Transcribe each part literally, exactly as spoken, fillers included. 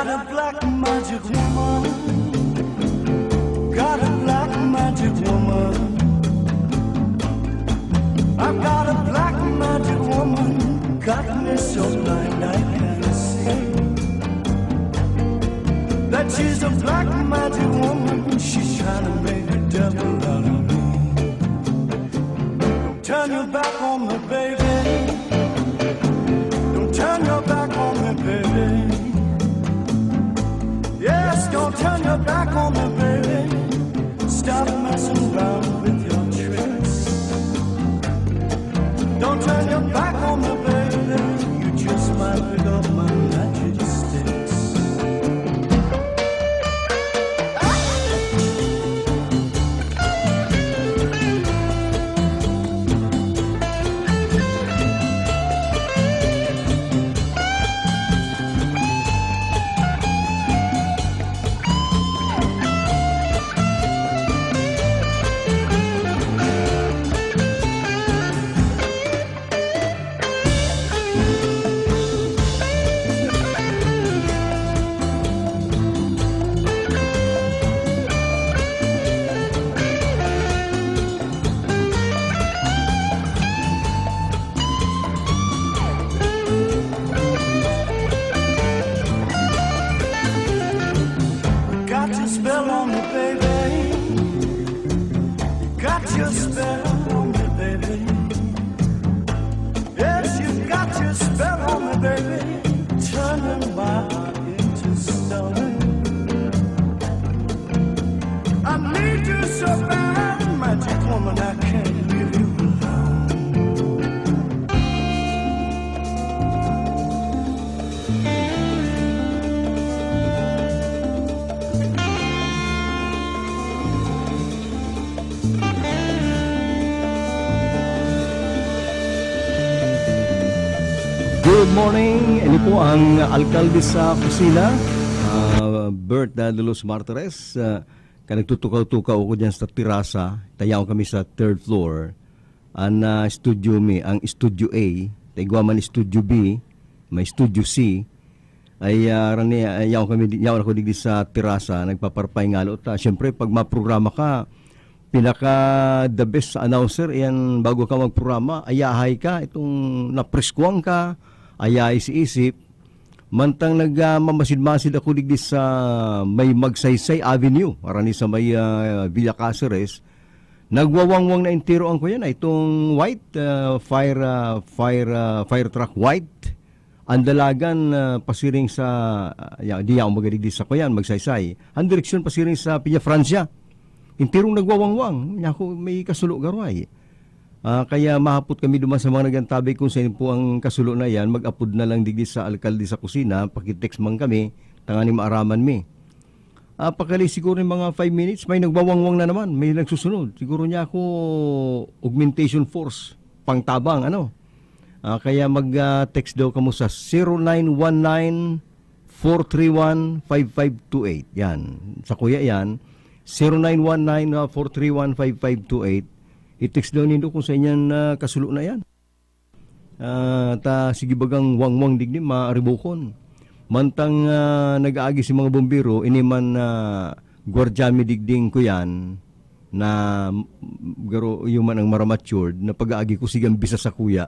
A black magic woman. Got a black magic woman. I've got a black magic woman. Got me so blind I can't see. That she's a black magic woman. She's trying to make a devil out of me. Turn your back on me, baby. Don't turn your back on me, baby. Yes, don't turn your back on me, baby. Stop messing around with your tricks. Don't turn your back on me, baby. You just might pick up my magic sticks. Got your spell on me, baby. Got your spell on me, baby. Yes, you got your spell on me, baby. Turning my heart into stone. I need you so bad, magic woman, I can't leave you alone. Good morning. Ini po ang alkalde sa kusina, ah, Bert de los Martires. Ah, kan nagtutukaw-tukaw ako diyan sa terasa, tayaw kami sa third floor. An, ah, studio mi, ang Studio A, ta igwa man Studio B, may Studio C. Ay, ah, rani, ah, yaon kami di-, yaon ako digdi sa terasa, nagpaparpay ngalo ta. Siyempre, pag maprograma ka, pinaka the best sa announcer, iyan bago ka magprograma, ayahay ka, itong napriskwang ka, ayahay si isip. Mantang nag, ah, mamasid-masid ako digdi sa may Magsaysay Avenue, arani sa may, ah, Villa Caceres, nagwawangwang na entero ang kuyan, ah, itong white, ah, fire, ah, fire, ah, fire truck white. Ang dalagan, ah, pasiring sa, ah, ya-, di ako magadigdi sa kuyan, Magsaysay. Ang direksyon pasiring sa Peña Francia. Enterong nagwawangwang. Naku, may kasulo garway. Ah, kaya mahapot kami duman sa mga nag-antabay kung saan po ang kasulo na yan. Mag-apod na lang digdi sa alkalde sa kusina. Pakitext man kami, tanganing maaraman mi. Ah, pakali siguro yung mga five minutes, may nagwawangwang na naman. May nagsusunod. Siguro niya ako augmentation force, pangtabang, ano. Ah, kaya mag, ah, text daw kamo sa zero nine one nine, four three one, five five two eight. Yan. Sa kuya yan, zero nine one nine, ah, four three one, five five two eight. I-text daw nindo kung sa inyan, ah, kasulo na yan. Ah, ta sige bagang wangwang digdi, maaribokon. Mantang, ah, nag-aagi si mga bombero, ini man, ah, gwardiya mi digding kuyan na, mm, garo, iyo man ang mara-matured, na pag-aagi ko, sige ang bisa sa kuya.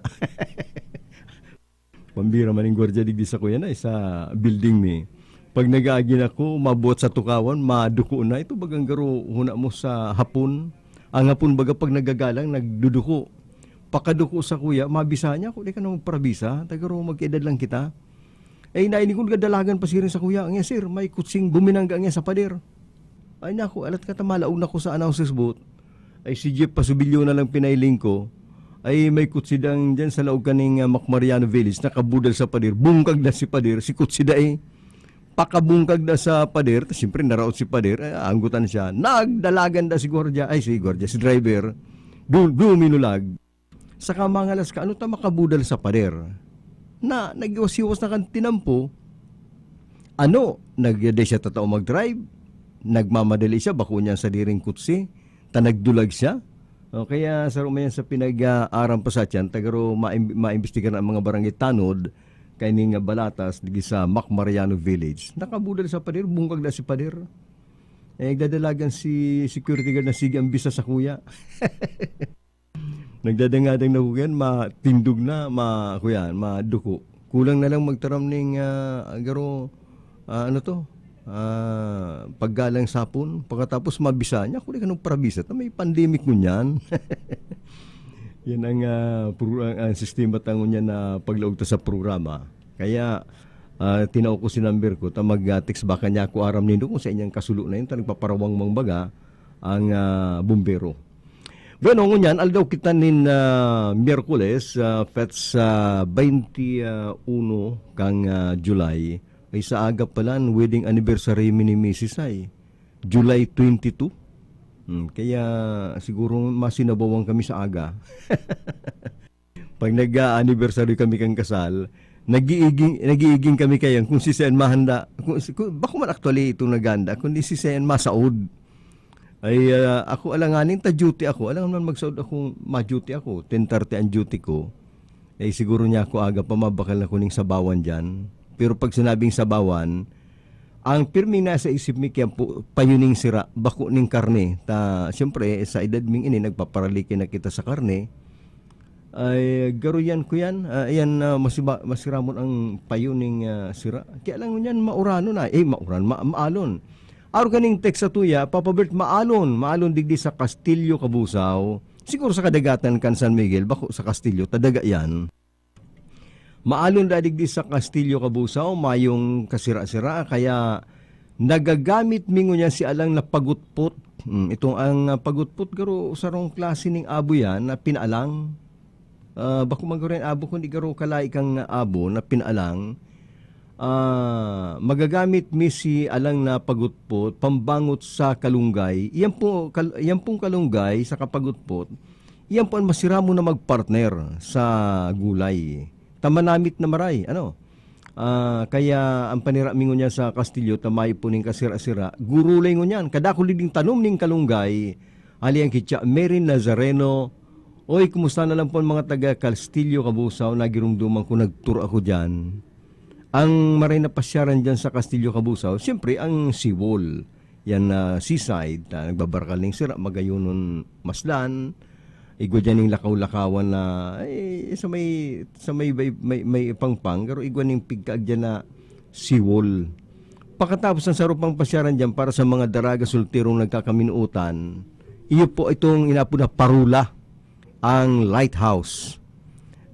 Pambira man ning gwardiya digdi sa kuya na, sa building mi. Pag nag-aagi na ko, mabuhat sa tukawan, maduko na. Ito bagang garo, huna mo sa hapon. Ang hapon baga pag nagagalang, nagduduko. Pakaduko sa kuya, mabisa niya ako, "Di ka na magparabisa, ta garo mag-edad lang kita." Eh, nainig ko, nagdalagan pa siring sa kuya, "Nga, sir, may kutsing buminangga nga sa pader." Ay, naku, alat ka ta, malaog na ko sa announcer's booth. Ay, si Jeff Pasubilyo na lang pinailing ko. Ay, may kutsi dang dyan sa laog kaning, ah, Macmariano Village, nakabudal sa pader. Bungkag na si pader, si kutsi dai. Pakabungkag na sa pader, ta siyempre naraot si pader, ay, anggutan siya. Nagdalagan na si gwardiya, ay, si gwardiya, si driver. Du-, duminulag. Saka mangalas ka, ano ta makabudal sa pader? Na, naghiwas-hiwas na kan tinampo. Ano, nag-, di siya tatao mag-drive? Nagmamadali siya, bako niya ang sadiring kutsi? Ta nagdulag siya? O kaya, saro man yan sa pinag-aaram pa sa tiyan, ta garo maim-, maimbestigar na ang mga barangay tanod, kaining, ah, balatas digdi sa Mac Mariano Village. Nakabudal sa pader, bungkag na si pader. Eh, nagdadalagan si security guard na sige ang bisa sa kuya. Nagdadangadang na kuyan, matindog na, ma-, kuyan, maduko. Kulang na lang magtaram ning, ah, garo, ah, ano to? Ah, paggalang sapon, pagkatapos mabisa niya, kulang ka ng parabisa. Ta may pandemic ngunyan. Yan ang, ah, pro-, ang, ang sistema ta ngunyan na paglaog ta sa programa. Kaya, ah, tinao ko si number ko, ta mag, ah, text baka niya ako aram nindo kung sa inyang kasulo na yun, ta nagpaparawang mang baga ang, ah, bumbero. Bueno, ngunyan, aldaw kita nin, ah, Miyerkules, ah, petsa baynti uno kan, ah, July. Ay, sa aga pa lang, wedding anniversary mi ni misis ay. July twenty-two. Hmm, kaya siguro masinabawan kami sa aga. Pag nag-a-anniversary kami kan kasal, nag-iiging, nag-iiging kami kayan kung si Sen mahanda, kung, kung, bako man actually itong naghanda, kundi si Sen masaod. Ay, ah, ako alanganin ta duty ako, alangan man magsaod ako, ma-duty ako, ten thirty ang duty ko. Eh, siguro niya ako aga pa, mabakal na kuning sabawan diyan. Pero pag sinabing sabawan, ang pirming nasa isip mi kaya po, payuning sira, bako ning karne. Ta, siyempre, sa edad ming ini, nagpaparaliki na kita sa karne. Ay, garo yan, kuyan. Ah, ayan, ah, masiba-, masiramon ang payuning, ah, sira. Kaya lang yan, mauranon na. Eh, mauran, ma-, maalon. Araw kaning text sa tuya, Papa Bert, maalon. Maalon digdi sa Castillo, Cabusao. Siguro sa kadagatan kan San Miguel, bako sa Castillo, tadaga yan. Maalon da digdi sa Castillo, Cabusao, mayong kasira-sira, kaya nagagamit mi ngunyan si alang na pagutpot. Hmm, itong ang, ah, pagutpot, garo, sarong klase ning abo yan na pinaalang. Ah, bako man garo yan abo, kundi garo kalay kang abo na pinaalang. Ah, magagamit mi si alang na pagutpot, pambangot sa kalunggay. Yan po, kal-, yan pong kalunggay sa kapagutpot, yan po ang masiramon na magpartner sa gulay. Ta manamit na maray, ano? Ah, kaya ang panira mi ngunyan sa Kastilyo, ta mayo po ning kasira-sira. Gurulay ngunyan, kadakul digding tanom ning kalunggay, hali ang kitsa Mary Nazareno. Oy, kumusta na lang po ang mga taga Kastilyo, Kabusaw? Nagirumduman ko, nagtour ako diyan. Ang maray na pasyaran diyan sa Kastilyo, Kabusaw, siyempre ang seawall. Yan na seaside, ta nagbabarakal ning sira, magayonon maslan. Igwa diyan ning lakaw-lakawan na, eh, sa may, sa may, may, may, may pangpang, pero igwa ning pigkaag diyan na seawall. Pakatapos ang saro pang pasyaran diyan para sa mga daraga solterong nagkakaminuotan, iyo po itong inapod na parola, ang lighthouse.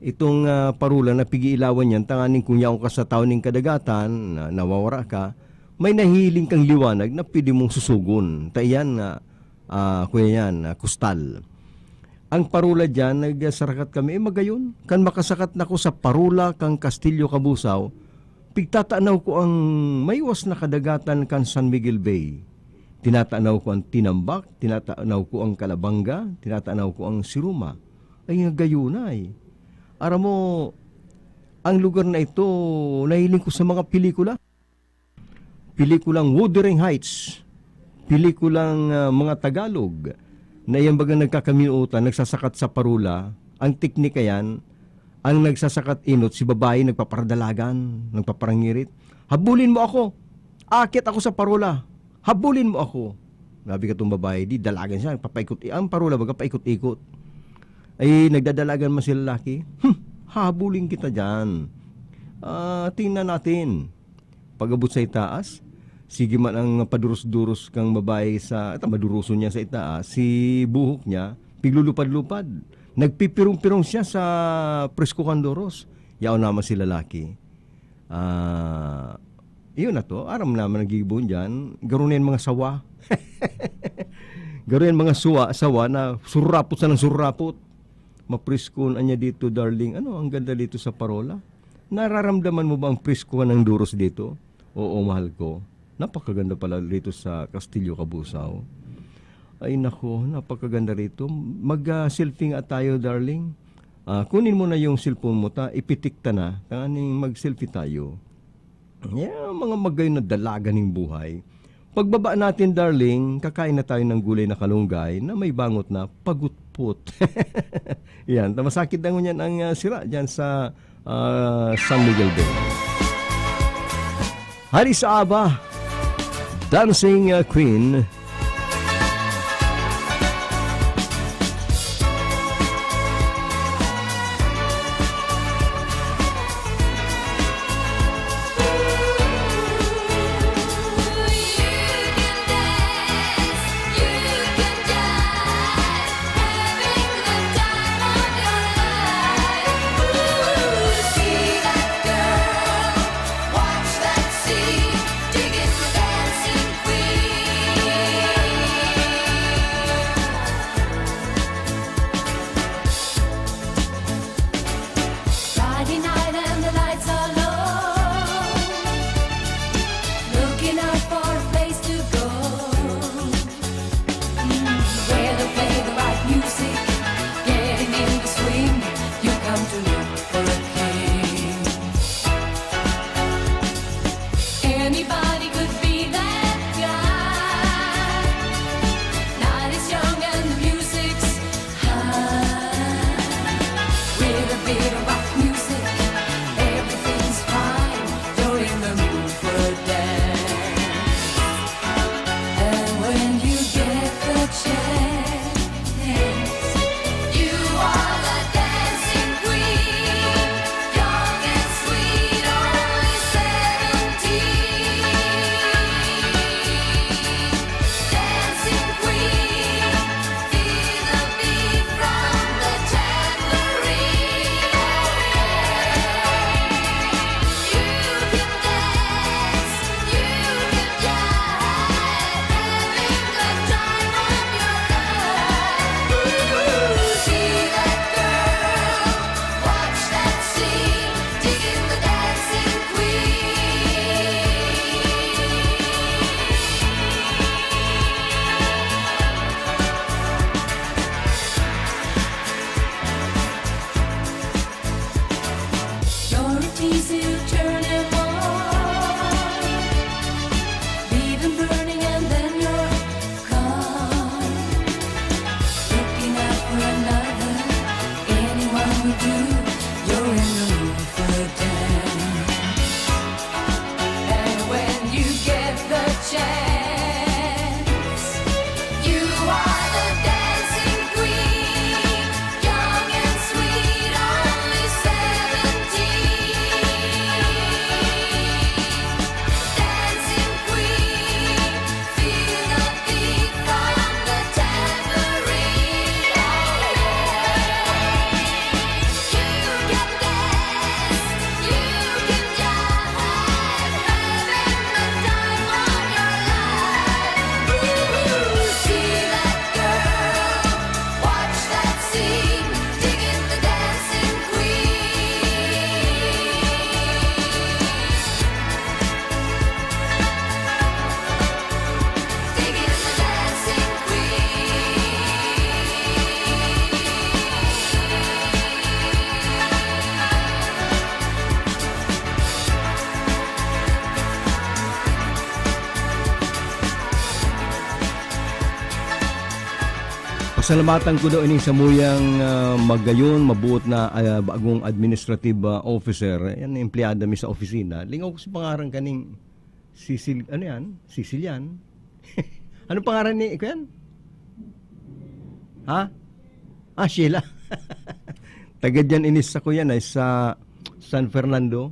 Itong, ah, parola na pig-iilawan niyan, tanganing kung yaon ka sa tawo ning kadagatan, na nawawara ka, may nahihiling kang liwanag na pwede mong susugon. Ta iyan nga, ah, kuya yan, ah, kustal. Ang parola diyan, nagsarakat kami, eh, magayon. Kan makasakat na ko sa parola kang Kastilyo Kabusaw, pigtatanaw ko ang maiwas na kadagatan kan San Miguel Bay. Tinatanaw ko ang Tinambac, tinatanaw ko ang Calabanga, tinatanaw ko ang Siruma. Ay, nga gayon ay. Aram mo, ang lugar na ito, nahiling ko sa mga pelikula. Pelikulang Wuthering Heights, pelikulang, ah, mga Tagalog, na iyang bagang nagkakaminuotan, nagsasakat sa parola. Ang teknika yan, ang nagsasakat inot, si babae nagpaparadalagan, nagpaparangirit. "Habulin mo ako! Akit ako sa parola! Habulin mo ako!" Grabe ka tong babae, di dalagan siya, papaikot, ang parola baga paikot-ikot. Ay, nagdadalagan man si lalaki, "Hmm, habulin kita diyan. Ah, tingnan natin." Pag-abot sa itaas, sige man ang paduros-duros kang babae sa, ta maduroson niya sa itaas, si buhok niya, piglulupad-lupad. Nagpipirong-pirong siya sa presko kan doros. Yaon naman si lalaki. Ah, iyon na to. Aram naman ang gigibohon diyan. Garo na yan mga sawa. Garo yan mga suwa, sawa na sururapot sa nang sururapot. Mapriskon anya dito, darling. Ano, ang ganda dito sa parola. Nararamdaman mo ba ang priskuhan ng duros dito? Oo, mahal ko. Napakaganda pala dito sa Kastilyo Kabusaw. Ay nako, napakaganda rito. Mag, ah, selfie nga tayo, darling. Ah, kunin mo na yung cellphone mo, ta ipitik ta na. Tanganing mag-selfie tayo. Yeah, mga magayon na dalaga ning buhay. Pagbaba natin, darling, kakain na tayo ng gulay na kalunggay na may bangot na pagutpot. Yan, ta masakit na ngunyan ang, ah, sira dyan sa Ah, San Miguel Bay. Hari sa ABA, Dancing, ah, Queen. Friday night and the lights are low. Looking out for a place to go. Mm, where to play the right music. Getting in the swing, you come to look for a king. Anybody could be that guy. Night is young and the music's high. With a bit of rock music, everything's fine. You're in the mood for a dance. And when you get the chance, you are the dancing queen. Young and sweet, only seventeen. Dancing queen, feel the beat from the tambourine. You can dance, you can jive, having the time of your life. Ooh, see that girl, watch that scene, digging the dancing queen. Your routine still turn them on. Leave them burning and then you're gone. Looking out for another, anyone will do. You're in the mood for a dance. And when you get the chance, you are the dancing queen, young and sweet, only seventeen. Dancing queen, feel the beat from the tambourine. You can dance, you can jive, having the time of your life. Ooh, see that girl, watch that scene, digging the dancing queen. Digging the dancing queen. Pasalamatan ko daw ining samuyang, ah, magayon, mabuot na, ah, bagong administrative, ah, officer. Yan, empleyada mi sa opisina. Lingaw ko sa pangaran kaning Cecil, ano yan? Sicilian? Anong pangaran ni, iko yan? Ha? Ah, Sheila. Taga dyan inis sa kuya na sa San Fernando.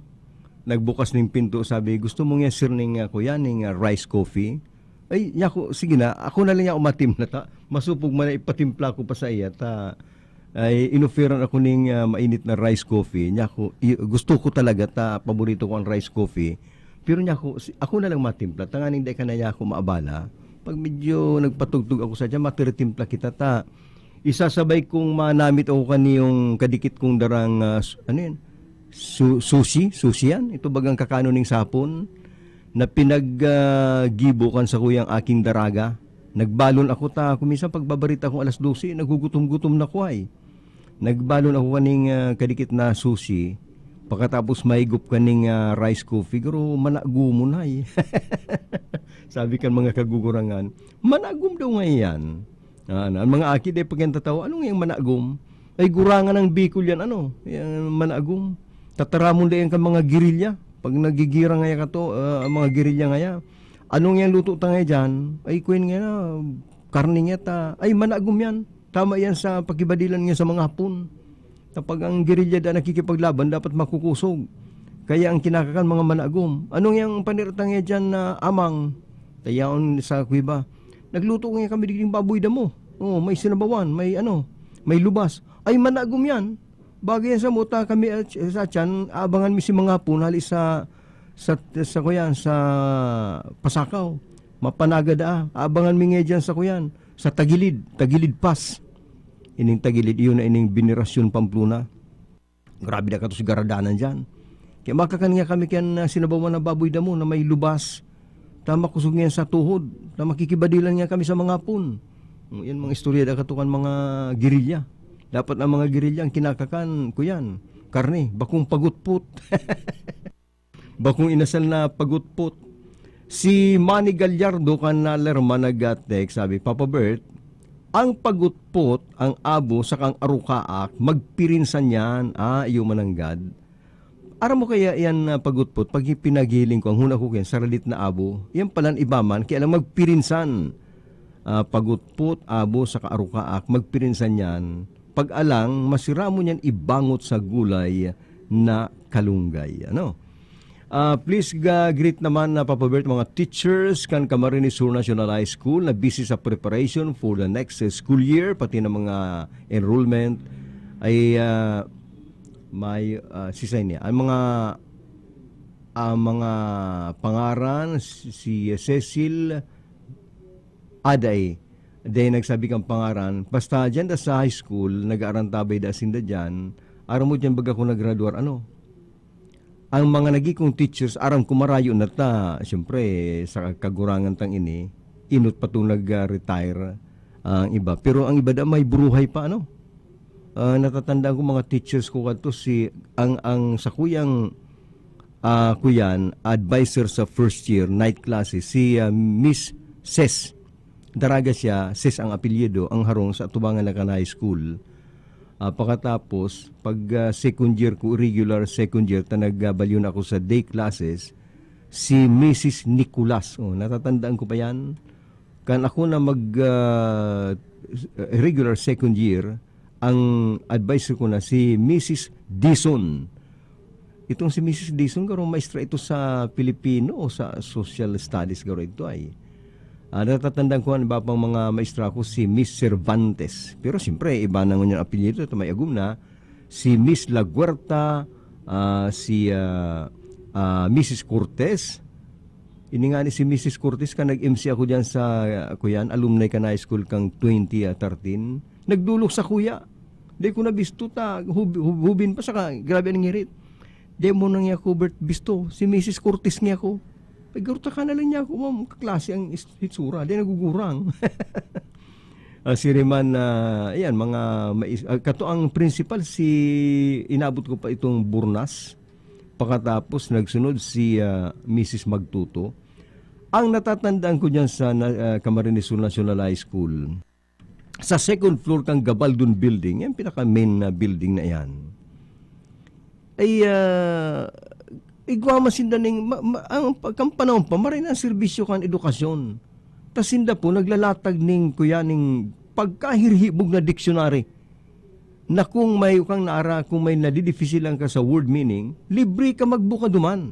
Nagbukas ning pinto, sabi, "Gusto mo nga, sir, ning, ah, kuya, ning, ah, rice coffee?" Ay, niya ko, "Sige na, ako na lang niya umatimpla ta. Masupog man na ipatimpla ko pa sa iya ta." Ay, inoferan ako ning, ah, mainit na rice coffee. Niya ko, i-, gusto ko talaga ta, paborito ko ang rice coffee. Pero niya ko, "Si-, ako na lang matimpla, tanganing dai ka na niya ako maabala." Pag medyo nagpatugtog ako sa dyan, "Matiritimpla kita ta." Isasabay kong manamit ako kaniyong kadikit kong darang, ah, s-, ano yan? Su-, sushi? Sushi yan? Ito bagang kakano ning sapon na pinag, ah, gibo kan sakuyang aking daraga. Nagbalon ako ta, kung minsan pagbabarita kong alas dose, nagugutom-gutom na ko ay. Nagbalon ako kaning, ah, kadikit na sushi. Pagkatapos mahigop kaning, ah, rice coffee, garo, managumon ay. Sabi kan mga kagugurangan, "Managom daw nga yan." Ah, ano, ang mga aki, dai pa kayang tatawa, "Ano nga yung managom?" Ay, gurangan ng Bicol yan, ano, yung managom. Tataramon dayan kan mga gerilya. Pag nagigira ngaya kato, ah, ang mga gerilya ngaya, "Anong yan luto ta ngaya diyan?" "Ay, kwen ngaya na, karne ngaya ta." "Ay, managom yan. Tama yan sa pakibadilan ngaya sa mga Hapon. Kapag ang gerilya da nakikipaglaban, dapat makukusog. Kaya ang kinakakan, mga managom." "Anong yang panira ta ngaya diyan na amang?" Tayaon sa kuweba. "Nagluto ngaya kami digding baboy damo. Oh, may sinabawan, may ano, may lubas." "Ay, managom yan." Bagay yan sa muta kami at sa tiyan, aabangan mi si mga Hapon hali sa, sa, sa kuyan, sa Pasakaw. Mapanagad, ah. Aabangan mi ngaya diyan sa kuyan, sa Tagilid, Tagilid Pass. Ining Tagilid, iyon na ining Veneracion Pamplona. Grabe na kato si garadanan diyan. Kaya makakan nga kami kan, ah, sinabawan na baboy damo na may lubas. Ta makusog ngayan sa tuhod, ta makikibadilan nga kami sa mga Hapon. Mm, yan mga istorya da katukan mga gerilya. Dapat ang mga gerilya ang kinakakan, kuyan, karne, bakong pagutpot. Bakong inasal na pagutpot. Si Manny Gallardo kan Nalerma nag-text, sabi, "Papa Bert, ang pagutpot, ang abo, saka ang arukaak, magpirinsan yan." Ah, iyo mananggad. Aram mo kaya yan, ah, pagutpot, pag pinaghiling ko, ang huna ko yan, saralit na abo, yan palan iba man, kaya lang magpirinsan. Ah, pagutpot, abo, saka arukaak, magpirinsan yan. Pag alang, masiramon yan ibangot sa gulay na kalunggay. Ano? Ah, please ga-, greet naman na, Papa Bert, mga teachers kan Camarines Sur National High School na busy sa preparation for the next, eh, school year, pati na mga enrollment ay, ah, may, ah, sisay niya. Ang mga, ang mga pangaran, si, si Cecil Aday, day nagsabi kang pangaran, basta diyan da sa high school, nag-aarantabay da sinda diyan, aram mo diyan baga ko naggraduar, ano? Ang mga nagikong teachers, aram ko marayo na ta, siyempre, sa kagurangan tang ini, inot pa tong nag-retire ang iba. Pero ang iba da may buruhay pa, ano? Ah, natatandaan ko mga teachers ko kadto, si, ang, ang sa kuyang, ah, kuyan, advisor sa first year, night classes, si, ah, Miss Ses. Daraga siya, Ses ang apelyido, ang harong sa atubangan na kan high school. Ah, pakatapos, pag, ah, second year ko, regular second year, ta nagbalyo na ako sa day classes, si Missus Nicolas. Oh, natatandaan ko pa yan. Kan ako na mag, ah, regular second year, ang adviser ko na si Missus Dizon. Itong si Missus Dizon, garo maestra ito sa Filipino o sa social studies, garo ito ay. Ah, natatandaan ko ang iba pang mga maestra ko, si Miss Cervantes. Pero siyempre, iba na ngunyan ang apelyido, ito may agum na. Si Miss Laguerta, ah, si, ah, ah, Missus Cortez. Ini nga ni si Missus Cortez ka nag-M C ako diyan sa, ah, kuyan, alumni kan high school kang twenty thirteen. Nagdulok sa kuya. Di ko na bisto ta, hub-, hub-, hubin pa saka grabe ang ngirit. Di mo na niya ako, Bert, bisto. Si Missus Cortez niya ako. Ay, garo ta ka na lang niya ako, ma'am. Kaklase ang is-, hitsura. Di nagugurang. Ah, si Riman, ah, ayan, mga mais-, ah, kato ang principal, si, inabot ko pa itong Burnas. Pakatapos, nagsunod si, ah, Missus Magtuto. Ang natatandaan ko diyan sa na-, ah, Camarines Sur National High School, sa second floor kang Gabaldon Building, yan pinaka-main na building na yan. Ay, ah, igwa man sinda ning, ma-, ma-, ang pag-, kang panahon pa, maray na ang serbisyo kan edukasyon. Tas sinda po, naglalatag ning, kuya, ning pagkahirhibog na dictionary. Na kung may kang naara, kung may nadidifisilan ka sa word meaning, libre ka magbuka duman.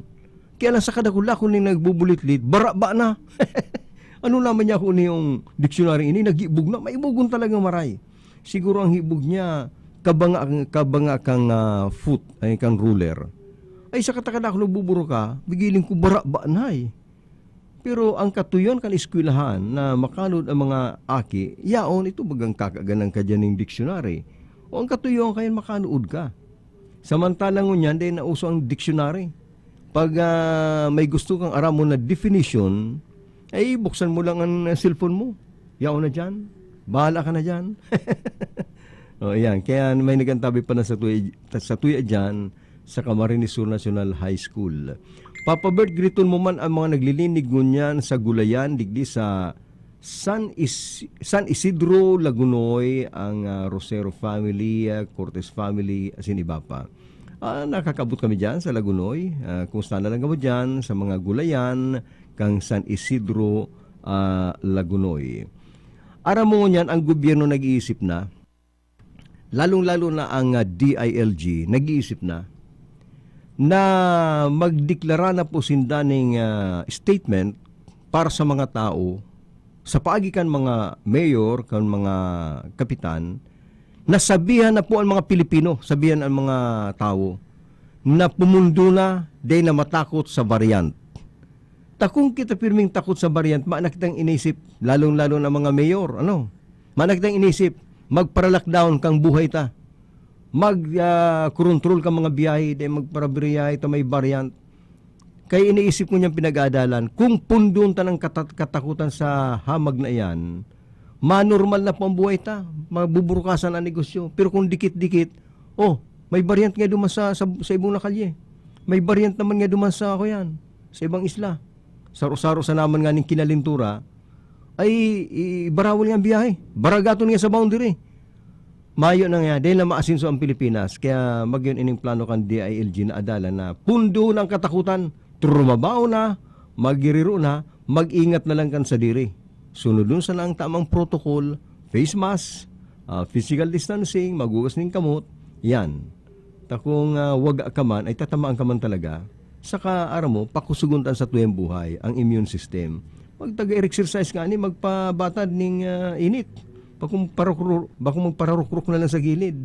Kaya lang sa kadakula ko ning nagbubulitlit, baraba na. Ano naman niya ako niyong dictionary ini, nagibog na, maibogon talaga maray. Siguro ang hibog niya, kabanga, kabanga kang, ah, foot, ay kang ruler. Ay, sa katakada ako nagbuburuka, bigiling ko baraba na eh. Pero ang katuyon kan eskwelahan na makanood ang mga aki, yaon ito bagang kakaganang ka dyan ning dictionary. O ang katuyon kayan makanood ka. Samantalang ngunyan, dahil nauso ang dictionary. Pag, ah, may gusto kang aramon na definition, ay buksan mo lang ang, ah, cellphone mo. Yaon na dyan. Bahala ka na dyan. O, ayan. Kaya may nag-antabi pa na sa tuya, sa tuya dyan, sa Camarines Sur National High School. Papa Bert, griton mo man ang mga naglilinig ngunyan sa gulayan, digdi sa San Is-, San Isidro, Lagunoy, ang, ah, Rosero family, ah, Cortes family, asin iba pa. Ah, nakakabot kami diyan sa Lagonoy. Ah, kumusta na lang kamo diyan sa mga gulayan kang San Isidro, ah, Lagonoy? Aram mo ngunyan, ang gobyerno nag-iisip na, lalong-lalo na ang, ah, D I L G, nag-iisip na na magdeklara na po sinda ning, ah, statement para sa mga tao, sa paagi kan mga mayor, kan mga kapitan, na sabihan na po ang mga Pilipino, sabihan ang mga tawo na pumundo na, dai na matakot sa variant. Ta kung kita pirming takot sa variant, mayo na kitang inisip, lalong-lalo na mga mayor, ano? Mayo na kitang inisip, magpara-lockdown kang buhay ta. Mag, ah, kontrol ka mga biyahe, dai magparabiyahe ta may variant. Kaya iniisip ko niyang pinag-aadalan, kung pundon ta ng katat-, katakutan sa hamag na iyan, manormal na po ang buhay ta, mabuburukasan ang negosyo. Pero kung dikit-dikit, "Oh, may variant nga duman sa, sa, sa ibong na kalye. May variant naman nga duman sa, ako yan, sa ibang isla." Saro-saro sa naman nga ning kinalintura, ay i-, ibarawal nga ang biyahe. Baragaton nga sa boundary. Mayo na nga, dai na maasenso ang Pilipinas. Kaya magyon ining plano kan D I L G na adalan na pundo na ang katakutan, trumabaho na, magiriro na, mag-ingat na lang kan sadiri. Sunodon sana ang tamang protocol, face mask, ah, physical distancing, maghugas ning kamot, yan. Ta kung, ah, waga ka man, ay tatamaan ka man talaga. Saka, aram mo, pakusugon ta satuyang buhay, ang immune system. Magtaga-exercise ka ni, magpabatad ning, ah, init. Bakong parukru-, bakong magpararukrok na lang sa gilid.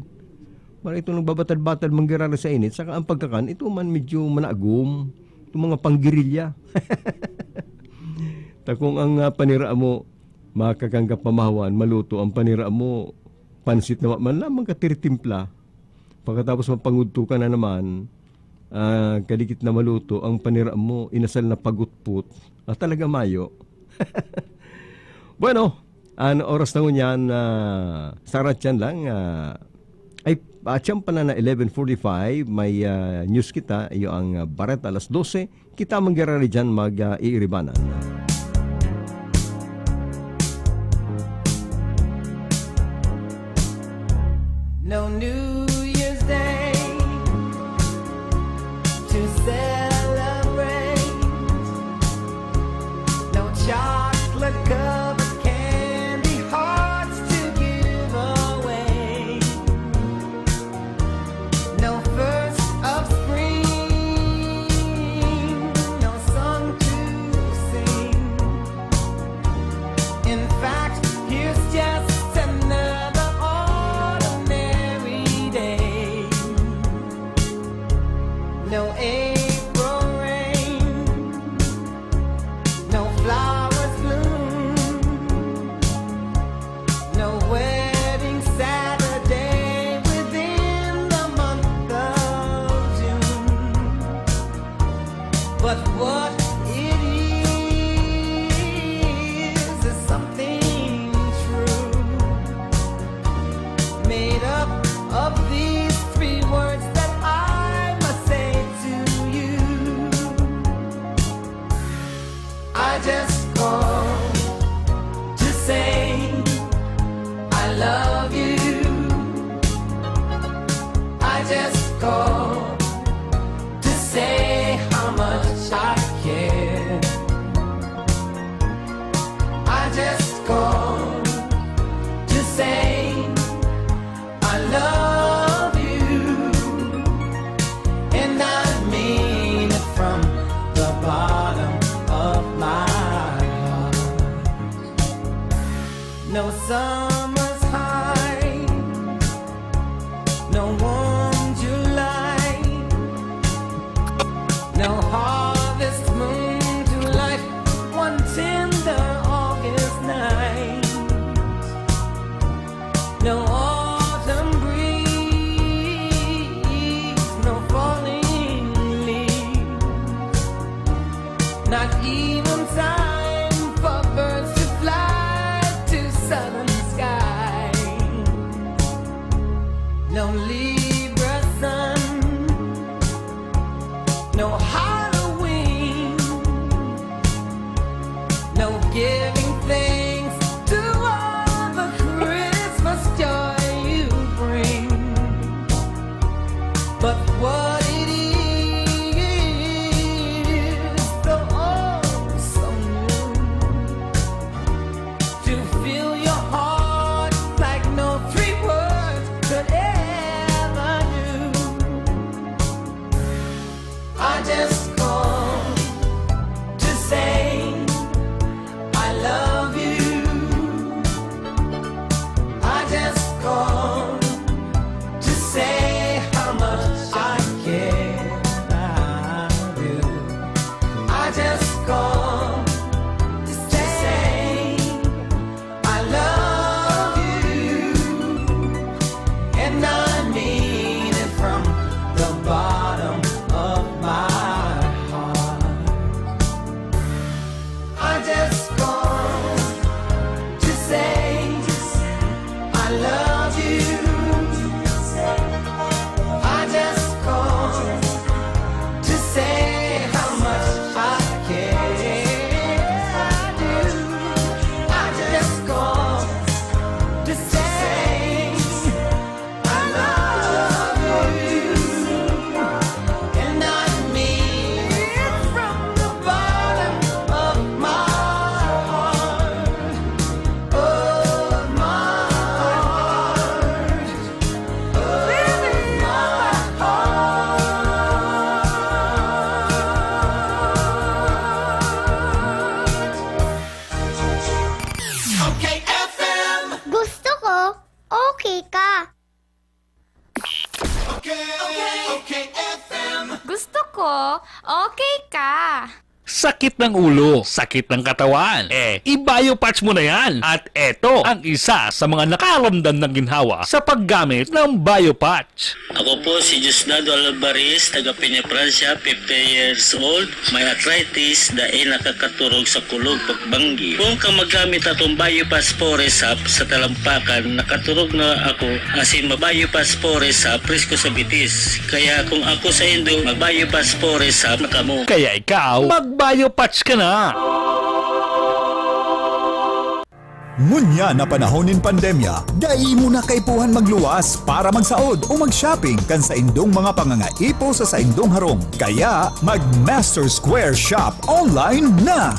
Para itong nagbabatad-batad, manggirara sa init, saka ang pagkakan, ito man medyo managom. Itong mga panggirilya. Ta kung ang, ah, panira mo, makakan ka pamahawan, maluto ang panira mo, pansit na man lamang ka tinitimpla. Pagkatapos mapangudto ka na naman, ah, kadikit na maluto ang panira mo, inasal na pagutpot. Ah, talaga mayo. Bueno, an oras na ngunyan, ah, sa aratyan lang, ah, ay, atsyan pala na eleven forty-five, may, ah, news kita, iyo ang, ah, Bareta alas dose. Kita manggirari dyan mag, ah, iiribanan. No New Year's Day to celebrate. No chocolate covered candy hearts to give away. No first of spring, no song to sing. In fact, here's just another ordinary day. No April rain, no flowers bloom, no wedding Saturday within the month of June. But what it is, is something true, made up of these three words that I must say to you. I just called to say I love you. I just called to say how much I care. I just called to say I love you, and I mean it from the bottom of my heart. No summer's high, no warm July, no harvest moon to light one tender August night. No autumn breeze, no falling leaves, not even time for birds to fly to southern skies. Just call to say I love you. I just call to say how much I care. I do. I just call to say I love you, and I mean it from the bottom of my heart, of my heart, of my heart. Okay, F M. Gusto ko, okay ka. Okay, okay, F M. Gusto ko, okay ka. Sakit ng ulo, sakit ng katawan. Eh, i-Biopatch mo na yan. At eto ang isa sa mga nakaramdam ng ginhawa sa paggamit ng Biopatch. Ako po si Diosdado Alvarez, taga Peña, Francia, fifty years old. May arthritis, dai nakakaturog sa kulog pagbanggi. Kung ka magamit atong Biopas Forest Hub sa talampakan, nakaturog na ako, asin ma-Biopas Forest Hub, presko sa bitis. Kaya kung ako sa indo, mag-Biopas Forest Hub na kamo. Kaya ikaw, mag-Biopatch ka na! Ngunyan na panahon nin pandemya, dai mo na kaipuhan magluwas para magsaod o mag-shopping kan saindong mga pangangaipo sa saindong harong. Kaya, mag-Master Square Shop online na!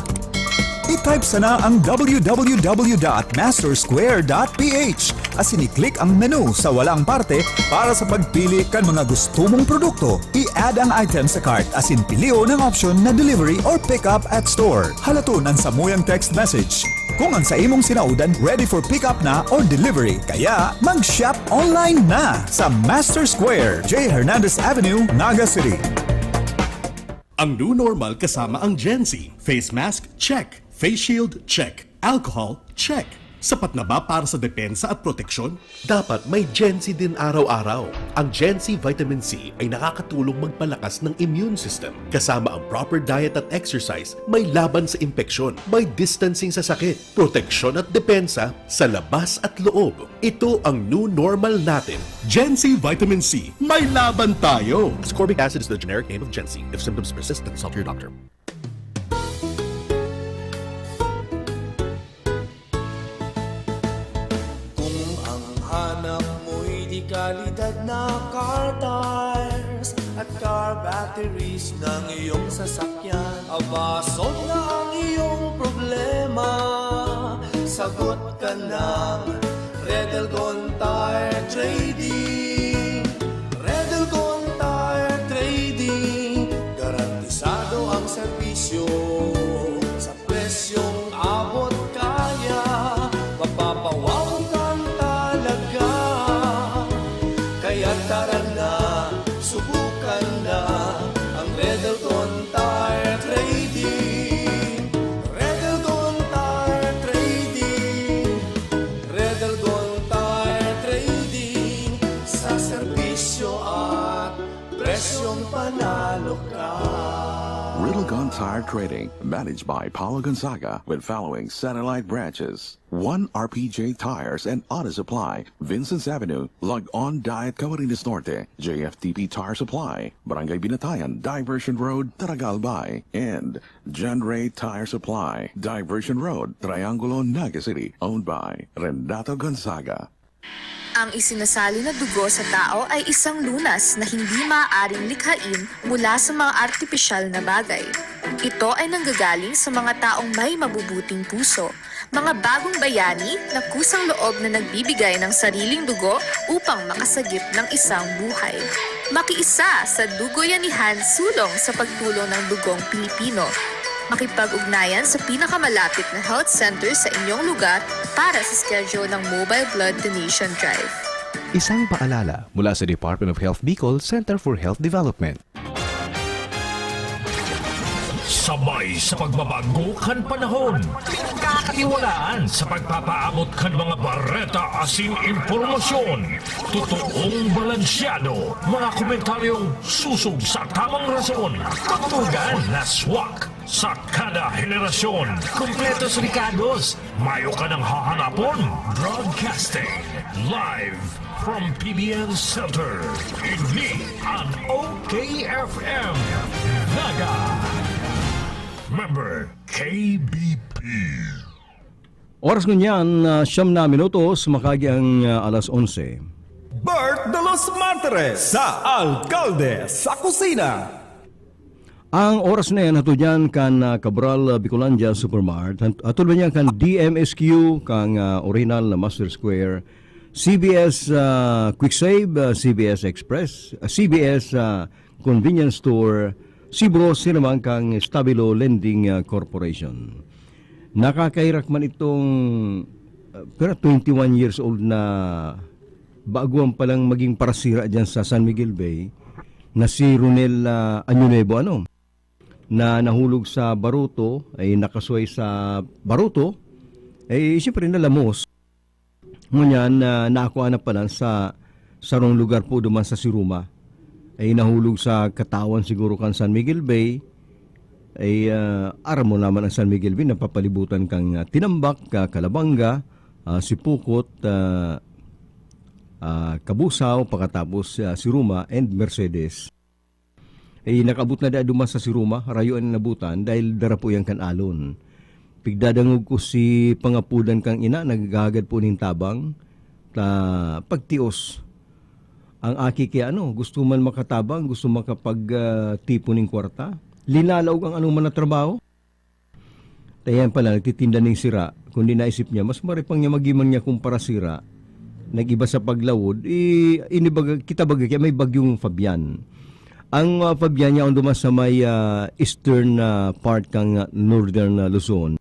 I-type sana ang w w w dot master square dot p h asin i-click ang menu sa walang parte para sa pagpili kan mga gusto mong produkto. I-add ang item sa cart asin pilion ang option na delivery or pick up at store. Halaton an samuyang text message kung ang sa imong sinaodan ready for pick up na or delivery. Kaya, mag-shop online na sa Master Square, J Hernandez Avenue, Naga City. Ang new normal kasama ang Gen Z. Face mask, check. Face shield, check. Alcohol, check. Sapat na ba para sa depensa at proteksyon? Dapat may Gen Z din araw-araw. Ang Gen Z Vitamin C ay nakakatulong magpalakas ng immune system. Kasama ang proper diet at exercise, may laban sa impeksyon, may distancing sa sakit, proteksyon at depensa sa labas at loob. Ito ang new normal natin. Gen Z Vitamin C, may laban tayo! Ascorbic acid is the generic name of Gen Z. If symptoms persist, consult your doctor. Kung ang hanap mo'y de kalidad na car tires at car batteries ng iyong sasakyan, aba, solve na ang iyong problema. Sagot ka ng Red Elgon Tire Trading. Red Elgon Tire Trading, garantisado ang serbisyo sa presyong abot kaya, mapapawaw kang talaga. Kaya tara na, subukan na ang Red Elgon Tire Trading. Red Elgon Tire Trading. Red Elgon Tire Trading, sa serbisyo at presyong panalo ka. Red Elgon Tire Trading, managed by Paulo Gonzaga, with following satellite branches: One R P J Tires and Auto Supply, Vincennes Avenue, Log-On Diet, Camarines Norte; J F T P Tire Supply, Barangay Binatayan, Diversion Road, Taragal, Albay; and John Ray Tire Supply, Diversion Road, Triangulo, Naga City, owned by Renato Gonzaga. Ang isinasali na dugo sa tao ay isang lunas na hindi maaaring likhain mula sa mga artipisyal na bagay. Ito ay nanggagaling sa mga taong may mabubuting puso, mga bagong bayani na kusang loob na nagbibigay ng sariling dugo upang makasagip ng isang buhay. Makiisa sa Dugoyanihan Sulong sa pagtulong ng dugong Pilipino. Makipag-ugnayan sa pinakamalapit na health center sa inyong lugar para sa schedule ng Mobile Blood Donation Drive. Isang paalala mula sa Department of Health Bicol Center for Health Development. Sabay sa pagbabago kan panahon, pinagkakatiwalaan sa pagpapaabot kan mga bareta asin impormasyon. Totoong balansyado, mga komentaryong susog sa tamang rason. Tugtugan na swak. Sa kada henerasyon, kompletos rekados, mayo ka nang hahanapon. Broadcasting live from P B N Center, ini an O K F M Naga. Member K B P. Oras ngunyan, ah, siyam na minutos, makagi ang, ah, alas onse. Bert de los Martires sa Alkalde sa Kusina. Ang oras na yan, hatod yan kan, ah, Cabral, ah, Bicolandia Supermart. Han-, hatod man yan kan D M S Q, kan, ah, orihinal na Master Square, C B S, ah, Quick Save, ah, C B S Express, ah, C B S, ah, Convenience Store, Sibro, sinuman kan Stabilo Lending, ah, Corporation. Nakakaherak man itong, ah, pero twenty-one years old na baguhan pa lang maging parasira diyan sa San Miguel Bay na si Ronel, ah, Año Nuevo, ano, na nahulog sa baruto, ay nakasuway sa baruto, eh, siyempre nalamos. Ngunyan, ah, nakuha na pala sa sarong lugar po duman sa Siruma. Ay nahulog sa katawan siguro kan San Miguel Bay. Ay, ah, aram mo naman ang San Miguel Bay, napapalibutan kang, ah, Tinambac, ah, Calabanga, ah, Sipocot, ah, ah, Cabusao, pakatapos, ah, Siruma and Mercedes. Eh, nakaabot na daa duman sa Siruma, rayo an inabutan dahil dara po yan kan alon. Pigdadangog ko si pangapodan kang ina, naghahagad po nin tabang, ta pagtios. Ang aki kaya ano, gusto man makatabang, gusto makapag, ah, tipon nin kwarta, linalaog ang anoman na trabaho. Kaya yan pala, nagtitinda ning sira. Kundi naisip niya, mas maripang niya magimang niya kung parasira. Nag-iba sa paglawod, i-, inibaga, kita baga kaya may bagyong Fabian. Ang, ah, Fabian niya, ang duman sa may, ah, eastern, ah, part kang, ah, northern, ah, Luzon.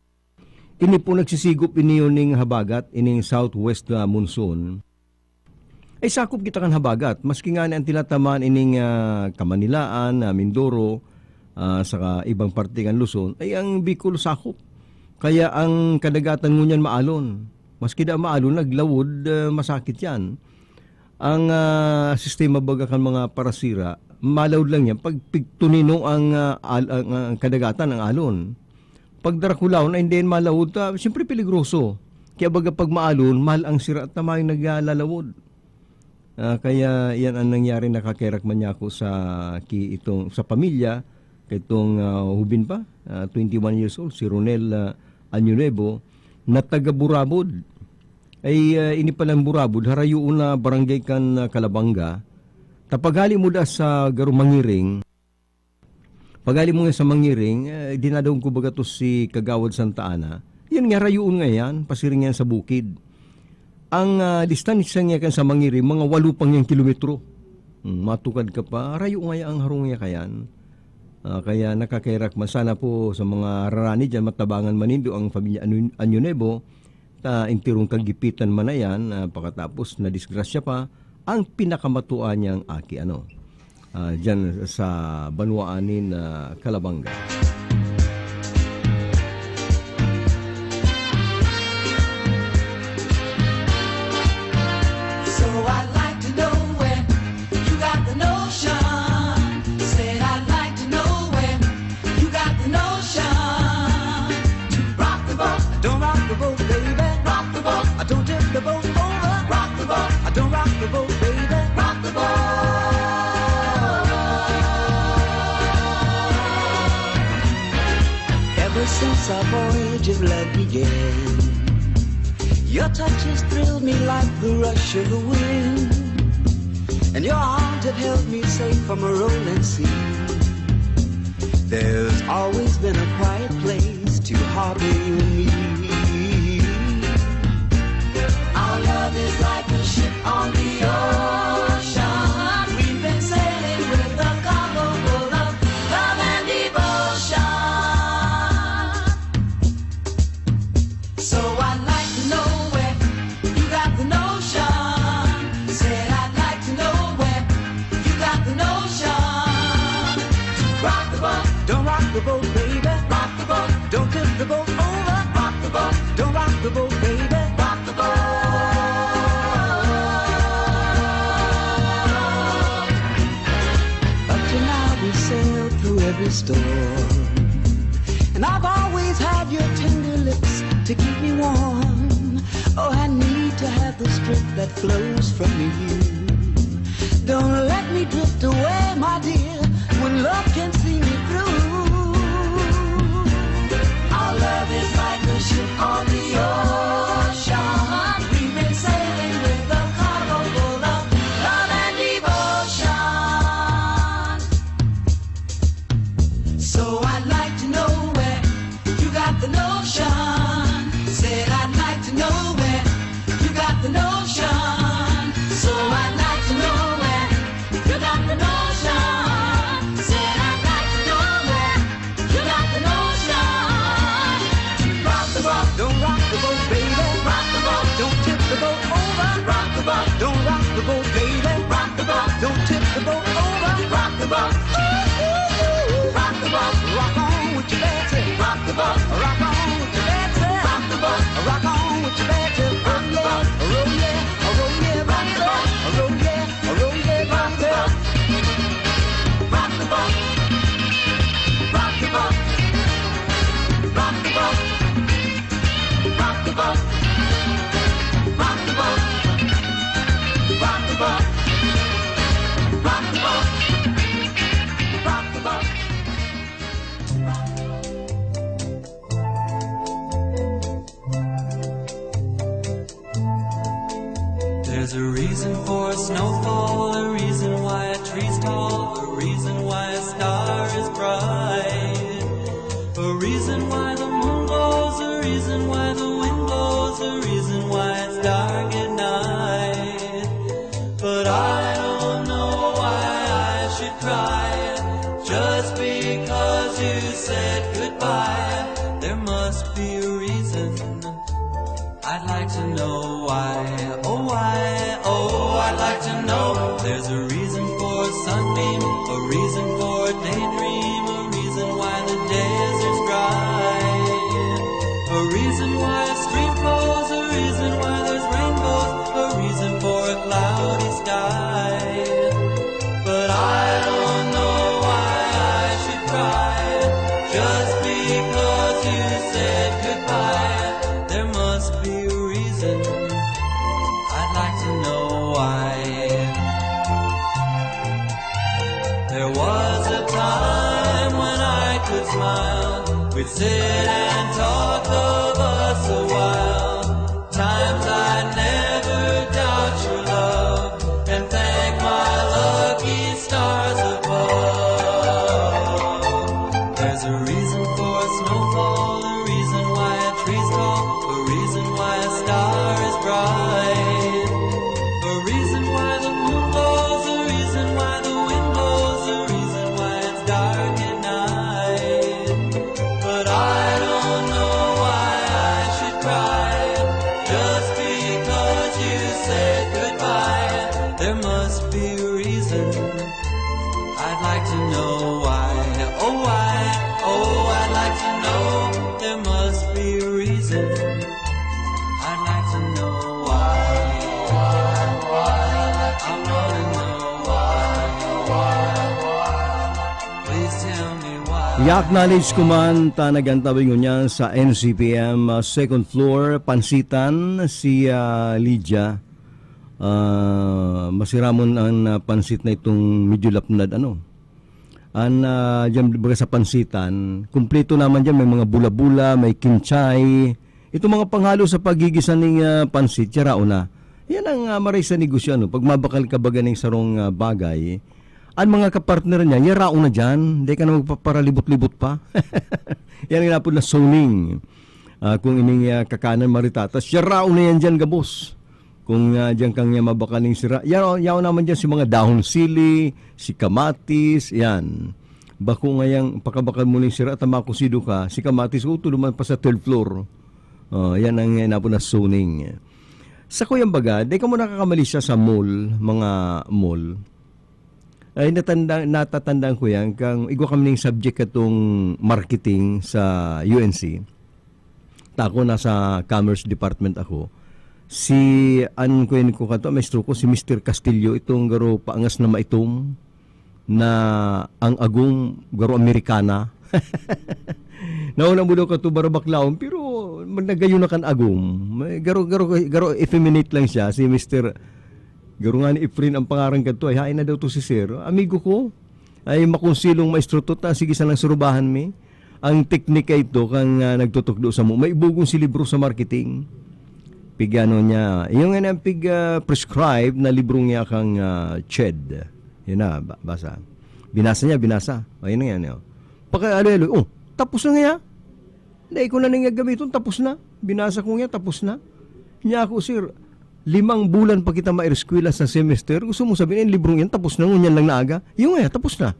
Ini po nagsisigop ini yun ning habagat, ining southwest na monsoon. Ay sakop kita kan habagat, maski ngani an tinatamaan ining, ah, Kamanilaan, ah, Mindoro, ah, saka ibang parte kan Luzon, ay ang Bicol sakop. Kaya ang kadagatan ngunyan maalon. Maski daa maalon, naglawod, ah, masakit yan. Ang, ah, sistema baga kan mga parasira, malawod lang yan pag pigtunino ang, ah, al-, ang, ang kadagatan, ang alon. Pag darakulahon na hindi yan malawod, ta, siyempre peligroso. Kaya baga pag maalon, mahal ang sira at tamayong naglalawod. Ah, kaya yan ang nangyari, nakakerak man niya ako sa ki-, itong, sa pamilya, kay itong, ah, hubin pa, ah, twenty-one years old, si Ronel, ah, Año Nuevo, na taga Burabod. Ay, ah, ini palang Burabod, harayoon na barangay kan, ah, Calabanga. Ta paghali mo da sa Garo Mangiring, Paghali mo nga sa Mangiring, eh, dinadangog ko baga to si Kagawad Santa Ana. Yan nga, rayoon nga yan, pasiring yan sa bukid. Ang, ah, distansya niya kan sa Mangiring, mga walo pa niyang kilometro. Hmm, matukad ka pa, rayo nga yan ang harong niya kayan. Ah, kaya nakakaherak man sana po sa mga rarani dyan, matabangan man nindo ang pamilya Anu-, Año Nuevo, ta enterong kagipitan man na yan, ah, pakatapos nadisgrasya pa ang pinakamatua niyang aki, ano, ah, diyan sa banwaan nin, ah, Calabanga. So I'd like to know where you got the notion. Said I'd like to know where you got the notion to rock the boat. Don't rock the boat, baby. Rock the boat. I don't tip the boat over. Rock the boat. I don't rock the boat, baby. Rock the boat. Ever since our voyage of love began, your touch has thrilled me like the rush of the wind, and your arms have held me safe from a rolling sea. There's always been a quiet place to harbor you and me. Our love is like a ship on the ocean. We've been sailing with a cargo full of love and devotion. So I'd like to know where you got the notion. Said I'd like to know where you got the notion. Rock the boat. Don't rock the boat, baby. Rock the boat. Don't tip the boat over. Rock the boat. Don't rock the boat, baby. Rock the boat. Up to now we sailed through every storm. to keep me warm. Oh, I need to have the strength that flows from you. Don't let me drift away, my dear, when love can see me through. Our love is like a ship on the ocean. We've been sailing with a cargo full of love and devotion. So I'd like to know where you got the notion. Said I'd like to know where you got the notion. So I'd like to know where you got the notion. Said I'd like to know where you got the notion. Rock the boat, don't rock the boat, baby. Rock the boat, don't tip the boat over. Rock the boat, don't rock the boat, baby. Rock the boat, don't tip the boat over. Rock the boat, ooh, ooh, ooh. Rock the boat, rock on with your bad self. Rock the boat, rock on with your bad self. Rock the boat, rock on with your bad self. Rock the boat, roll yeah, roll yeah, rock the boat, roll yeah, roll yeah, rock the boat. Rock the boat, rock the boat, rock the boat. Rock the boat. Rock the boat. Rock the boat. Rock the boat. Rock the boat. There's a reason for a snowfall, a reason why a tree's tall, a reason why a star is bright, a reason why the moon glows, a reason why the wind blows, a reason why it's dark at night. But I don't know why I should cry just because you said goodbye. There must be a reason. I'd like to know why, oh why, oh I'd like to know. There's a reason for a sunbeam, a reason for a daydream, a reason why the desert is dry, a reason why a stream flows, a reason why there's rainbows, a reason for a cloudy sky. But I don't know why I should cry just because you said goodbye. There must be a reason. I'd like to know why. There was a time when I could smile. We'd sit and talk of us a while. Times I never doubt your love and thank my lucky stars above. There's a reason for a snowfall, a reason why a tree's tall, a reason why a star is bright, a reason why the moon glows, a reason why the wind blows, a reason why it's dark at night. But I don't know why I should cry just because you said goodbye. There must be a reason. I'd like to know why. Oh, why? Oh, I'd like to know. There must be a reason. I'd like to know why. Why, why, why? I wanna know why. Why, why, why? Please tell me why. I-acknowledge ko man ta nag-antabay ngunyan sa N C P M, ah, second floor, pansitan, si, ah, Lydia. Ah, masiramon an, ah, pansit na itong medyo lapnad, ano. An, ah, diyan baga sa pansitan, kumpleto naman diyan, may mga bula-bula, may kinchay. Itong mga panghalo sa paggigisa ning, ah, pansit, yaraon na. Yan ang, ah, maray sa negosyo, ano, pag mabakal ka baga ning sarong, ah, bagay, an mga kapartner niya, yaraon na diyan, di ka na magpaparalibot-libot pa. Yan ang inapod na zoning. Ah, kung ining, ah, kakanan maritatas, yaraon na yan diyan gabos. Kung, ah, diyan kang, ah, mabakal ning sira, yaraon, yaraon naman diyan si mga dahon sili, si kamatis, yan. Bako ngayang pakabakal mo ning sira, tama ko sido ka, si kamatis, uto naman pa sa third floor. Oh, yan ang, ah, inapod na zoning. Sa kuyang baga, di ka mo nakakamali siya sa mall, mga mall. Ay, natanda, natatandaan ko yan, kang igwa kami ning subject katong marketing sa U N C. Ta ako, nasa commerce department ako. Si, an ko yan ko kato, maestro ko, si Mister Castillo, itong garo paangas na maitom, na ang agong garo Amerikana. Nauna mo daw kato barabaklaon, pero Nagayon na kan agom. May garo, garo, garo effeminate lang siya, si Mister Garo nga ni Efren ang pangaran kadto, ay hain na daw to si Sir. Amigo ko, ay makonsilong maestro to, ta sige sanang surubahan mi. Ang teknika ito kan, ah, nagtutukdo samo. May bugon si libro sa marketing. Pig ano niya, yung nga ang pig, ah, prescribe na libro niya kang, ah, ched. Yun na, ba-, basa. Binasa niya, binasa. O, yun na yan, yun. Paka-alo-alo, "Oh, tapos na nga." Dai ko na ning gagamiton, tapos na. Binasa ko niya, tapos na. Niya ako, "Sir, limang bulan pa kita maeskwela sa semester. Gusto mo sabihin, yung librong yan, tapos na, ngunyan lang naaga?" Yung nga, tapos na.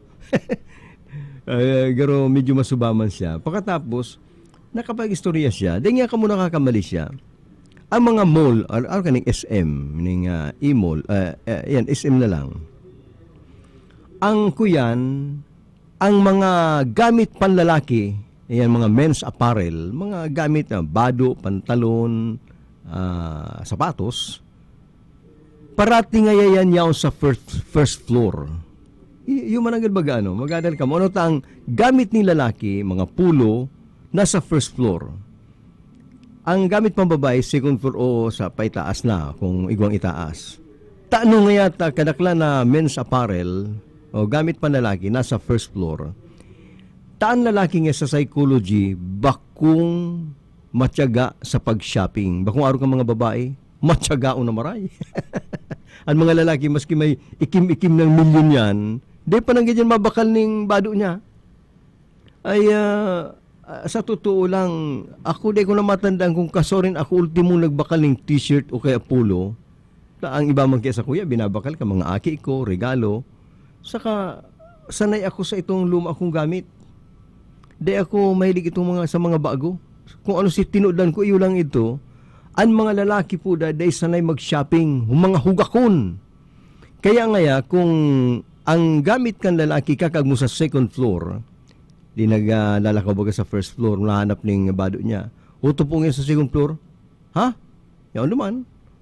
Ay, garo, medyo masubaman siya. Pagkatapos, nakapag-istorya siya. Dai niya kamo nakakamali siya. Ang mga mall, ar-, ar-, kaning S M, ning, ah, e-mall, ah, eh, yan, S M na lang. Ang kuyan, ang mga gamit panlalaki, yan, mga men's apparel, mga gamit na bado, pantalon, ah, sapatos, parati ngaya yan yaon sa first, first floor. Y-, yung mananggad baga, ano, magadal ka mo. Ano ta ang gamit ni lalaki, mga pulo, nasa first floor. Ang gamit pambabae, second floor o sa paitaas na, kung igwang itaas. Tano ngaya ta kadaklan na men's apparel o gamit panlalaki nasa first floor. Ta an lalaki nga sa psychology, bakong matyaga sa pag-shopping. Bakong arog kan mga babae, matyaga o na maray. Ang mga lalaki, maski may ikim-ikim ng milyon yan, di pa nanggad yan mabakal ning bado niya. Ay, ah, ah, sa totoo lang, ako di ko na matandaan kung kasorin ako ultimo nagbakal ning t-shirt o kaya polo. Ta ang iba man kaya sa kuya, binabakal ka, mga aki ko, regalo. Saka, sanay ako sa itong luma kong gamit. Di ako mahilig itong mga, sa mga bago. Kung ano si tinudan ko, iyo lang ito. Ang mga lalaki po, da-, dai sanay mag-shopping, mga hugakon. Kaya ngaya, kung ang gamit kan lalaki kakag mo sa second floor, di naglalakaw baga sa first floor, nahanap ning bado niya. Uto po ngayon sa second floor, ha? Yaon duman.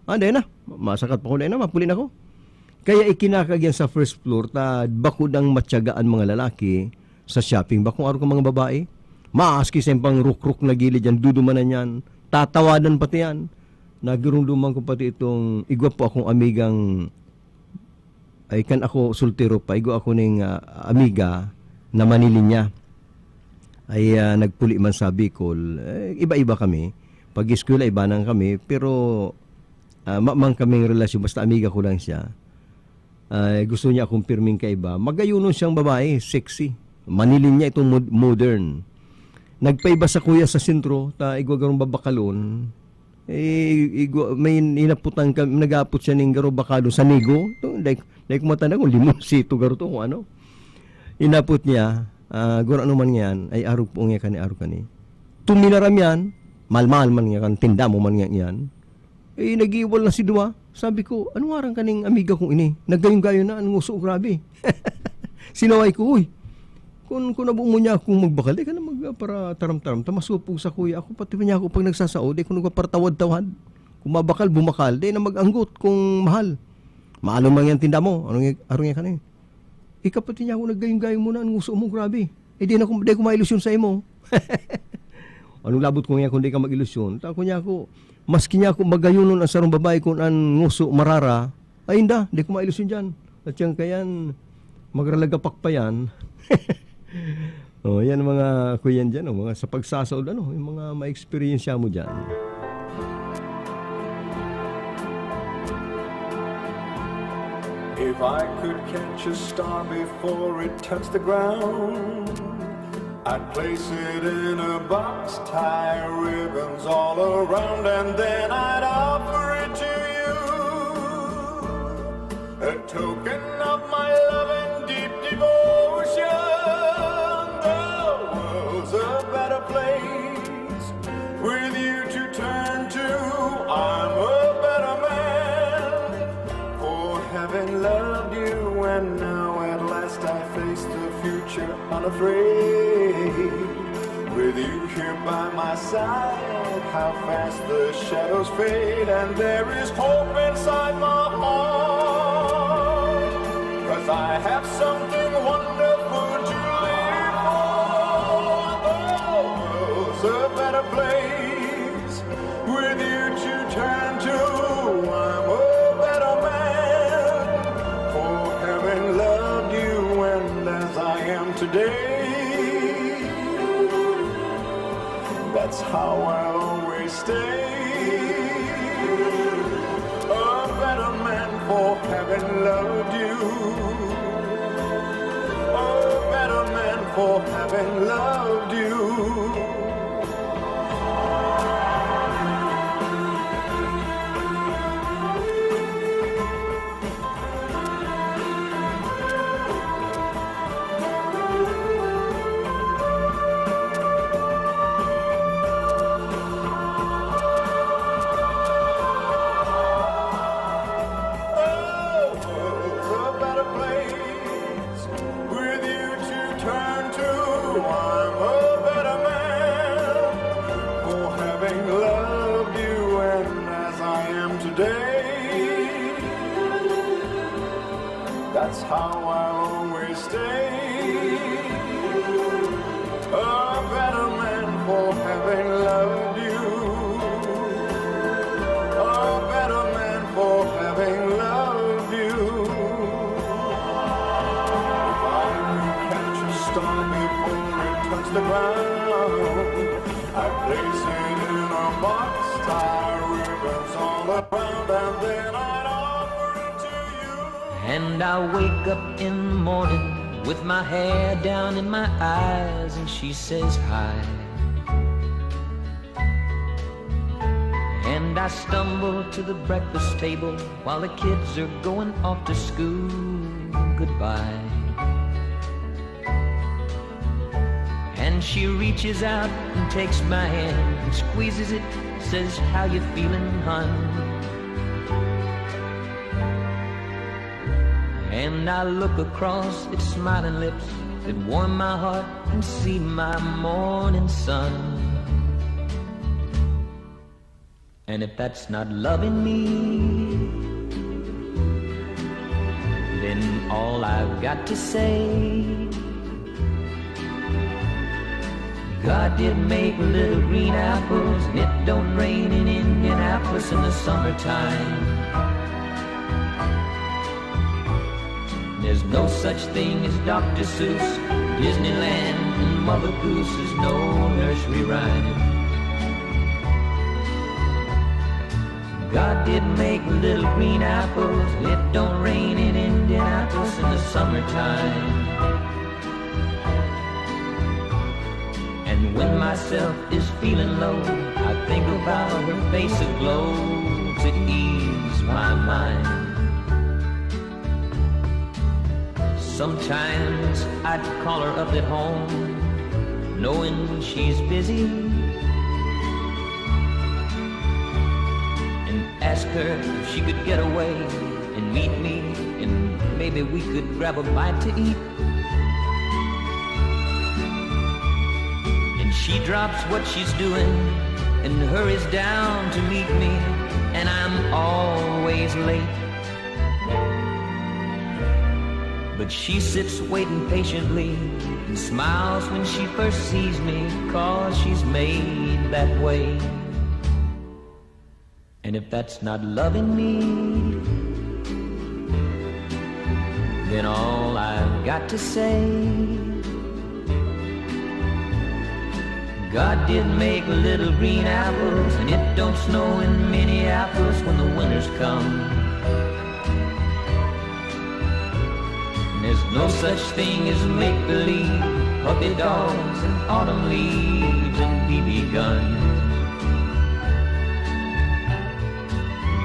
Ah, dai na. Masakat pa ko, dai na, mapuli na ko. Kaya ikinakag yan sa first floor, ta bako dang matyagaan mga lalaki sa shopping. Bakong araw ka mga babae, maski sa pang rukruk na gilid yan, dudumanan yan, tatawanan pati yan. Nagirumduman ko pati itong igwa po akong amigang, ay kan ako soltero pa, igwa ako ning, ah, amiga na manilinya. Ay, ah, nagpuli man sa Bicol. Eh, iba-iba kami. Pag-eskwela, iba nang kami. Pero, ah, ma-, man kaming relasyon, basta amiga ko lang siya. Ay, gusto niya akong pirming kaiba. Magayunon siyang babae, sexy. Manilinya itong mod-, modern. Nagpaiba sa kuya sa sentro, ta igwa garong babakalon. Eh, igwa, may inaputan ka, nag-aapot siya ning garo bakado sa Nigo. To, dai, dai ko matanda kung limonsito garo to, kung ano. Inapot niya, ah, guro ano man yan, ay arog po nga kani, arog kani. Tuminaram yan, mahal-mahal man nga kan, tinda mo man nga yan. Eh, nag-iwal na si duwa. Sabi ko, "Ano ngaran kaning amiga kong ini? Naggayon-gayon na, ang nguso, grabe." Sinaway ko, "Uy, kun, kun abo mo niya akong magbakal, di ka na mag-, para taram-taram, ta masupog sa kuya ako, pati niya ako pag nagsasao, di ko nagpapartawad-tawad. Kung mabakal, bumakal, di na mag-anggot kung mahal. Maalon man yan tinda mo, anong, arong yan ka na eh." Ikaw pati niya ako naggayon-gayon mo na, ang nguso mo, grabe. Eh, di na ko, di ko mailusyon sa imo. Anong labot ko niya kung di ka mag-ilusyon? Ta ko niya ako, maski niya ako magayonon ang sarong babae kung ang nguso marara, ay, inda, di ko mailusyon dyan. At yan kayan, magralagapak pa yan. Oh, yan mga kuyan dyan, oh, mga sa pagsasaod, ano, yung mga ma-experience mo dyan. If I could catch a star before it touched the ground, I'd place it in a box, tie ribbons all around, and then I'd offer it to you. A token of my love and deep devotion. The world's a better place with you to turn to. I'm a better man for having loved you, and now at last I face the future unafraid. With you here by my side, how fast the shadows fade, and there is hope inside my heart. 'Cause I have something wonderful to live for. The world's a better place How I'll always stay a better man for having loved you. A better man for having loved you. Oh, a better place with you to turn to. I'm a better man for having loved you, and as I am today. That's how I'll always stay. A better man for having loved you. A better man for having loved you. If I could catch a star before it touched the ground, I'd place it in a box, tie ribbons all around, and then I'd offer it to you. And I wake up in the morning with my hair down in my eyes, and she says hi. And I stumble to the breakfast table while the kids are going off to school. Goodbye. And she reaches out and takes my hand and squeezes it, says, "How you feeling, hon?" And I look across at smiling lips that warm my heart and see my morning sun. And if that's not loving me, then all I've got to say, God did make little green apples, and it don't rain in Indianapolis in the summertime. There's no such thing as Doctor Seuss, Disneyland, and Mother Goose is no nursery rhyme. God did make little green apples. It don't rain in Indianapolis in the summertime. And when myself is feeling low, I think about her face aglow to ease my mind. Sometimes I'd call her up at home, knowing she's busy, and ask her if she could get away and meet me, and maybe we could grab a bite to eat. And she drops what she's doing and hurries down to meet me, and I'm always late. But she sits waiting patiently and smiles when she first sees me, 'cause she's made that way. And if that's not loving me, then all I've got to say, God did make little green apples, and it don't snow in Minneapolis when the winters come. There's no such thing as make-believe, puppy dogs and autumn leaves and B B guns.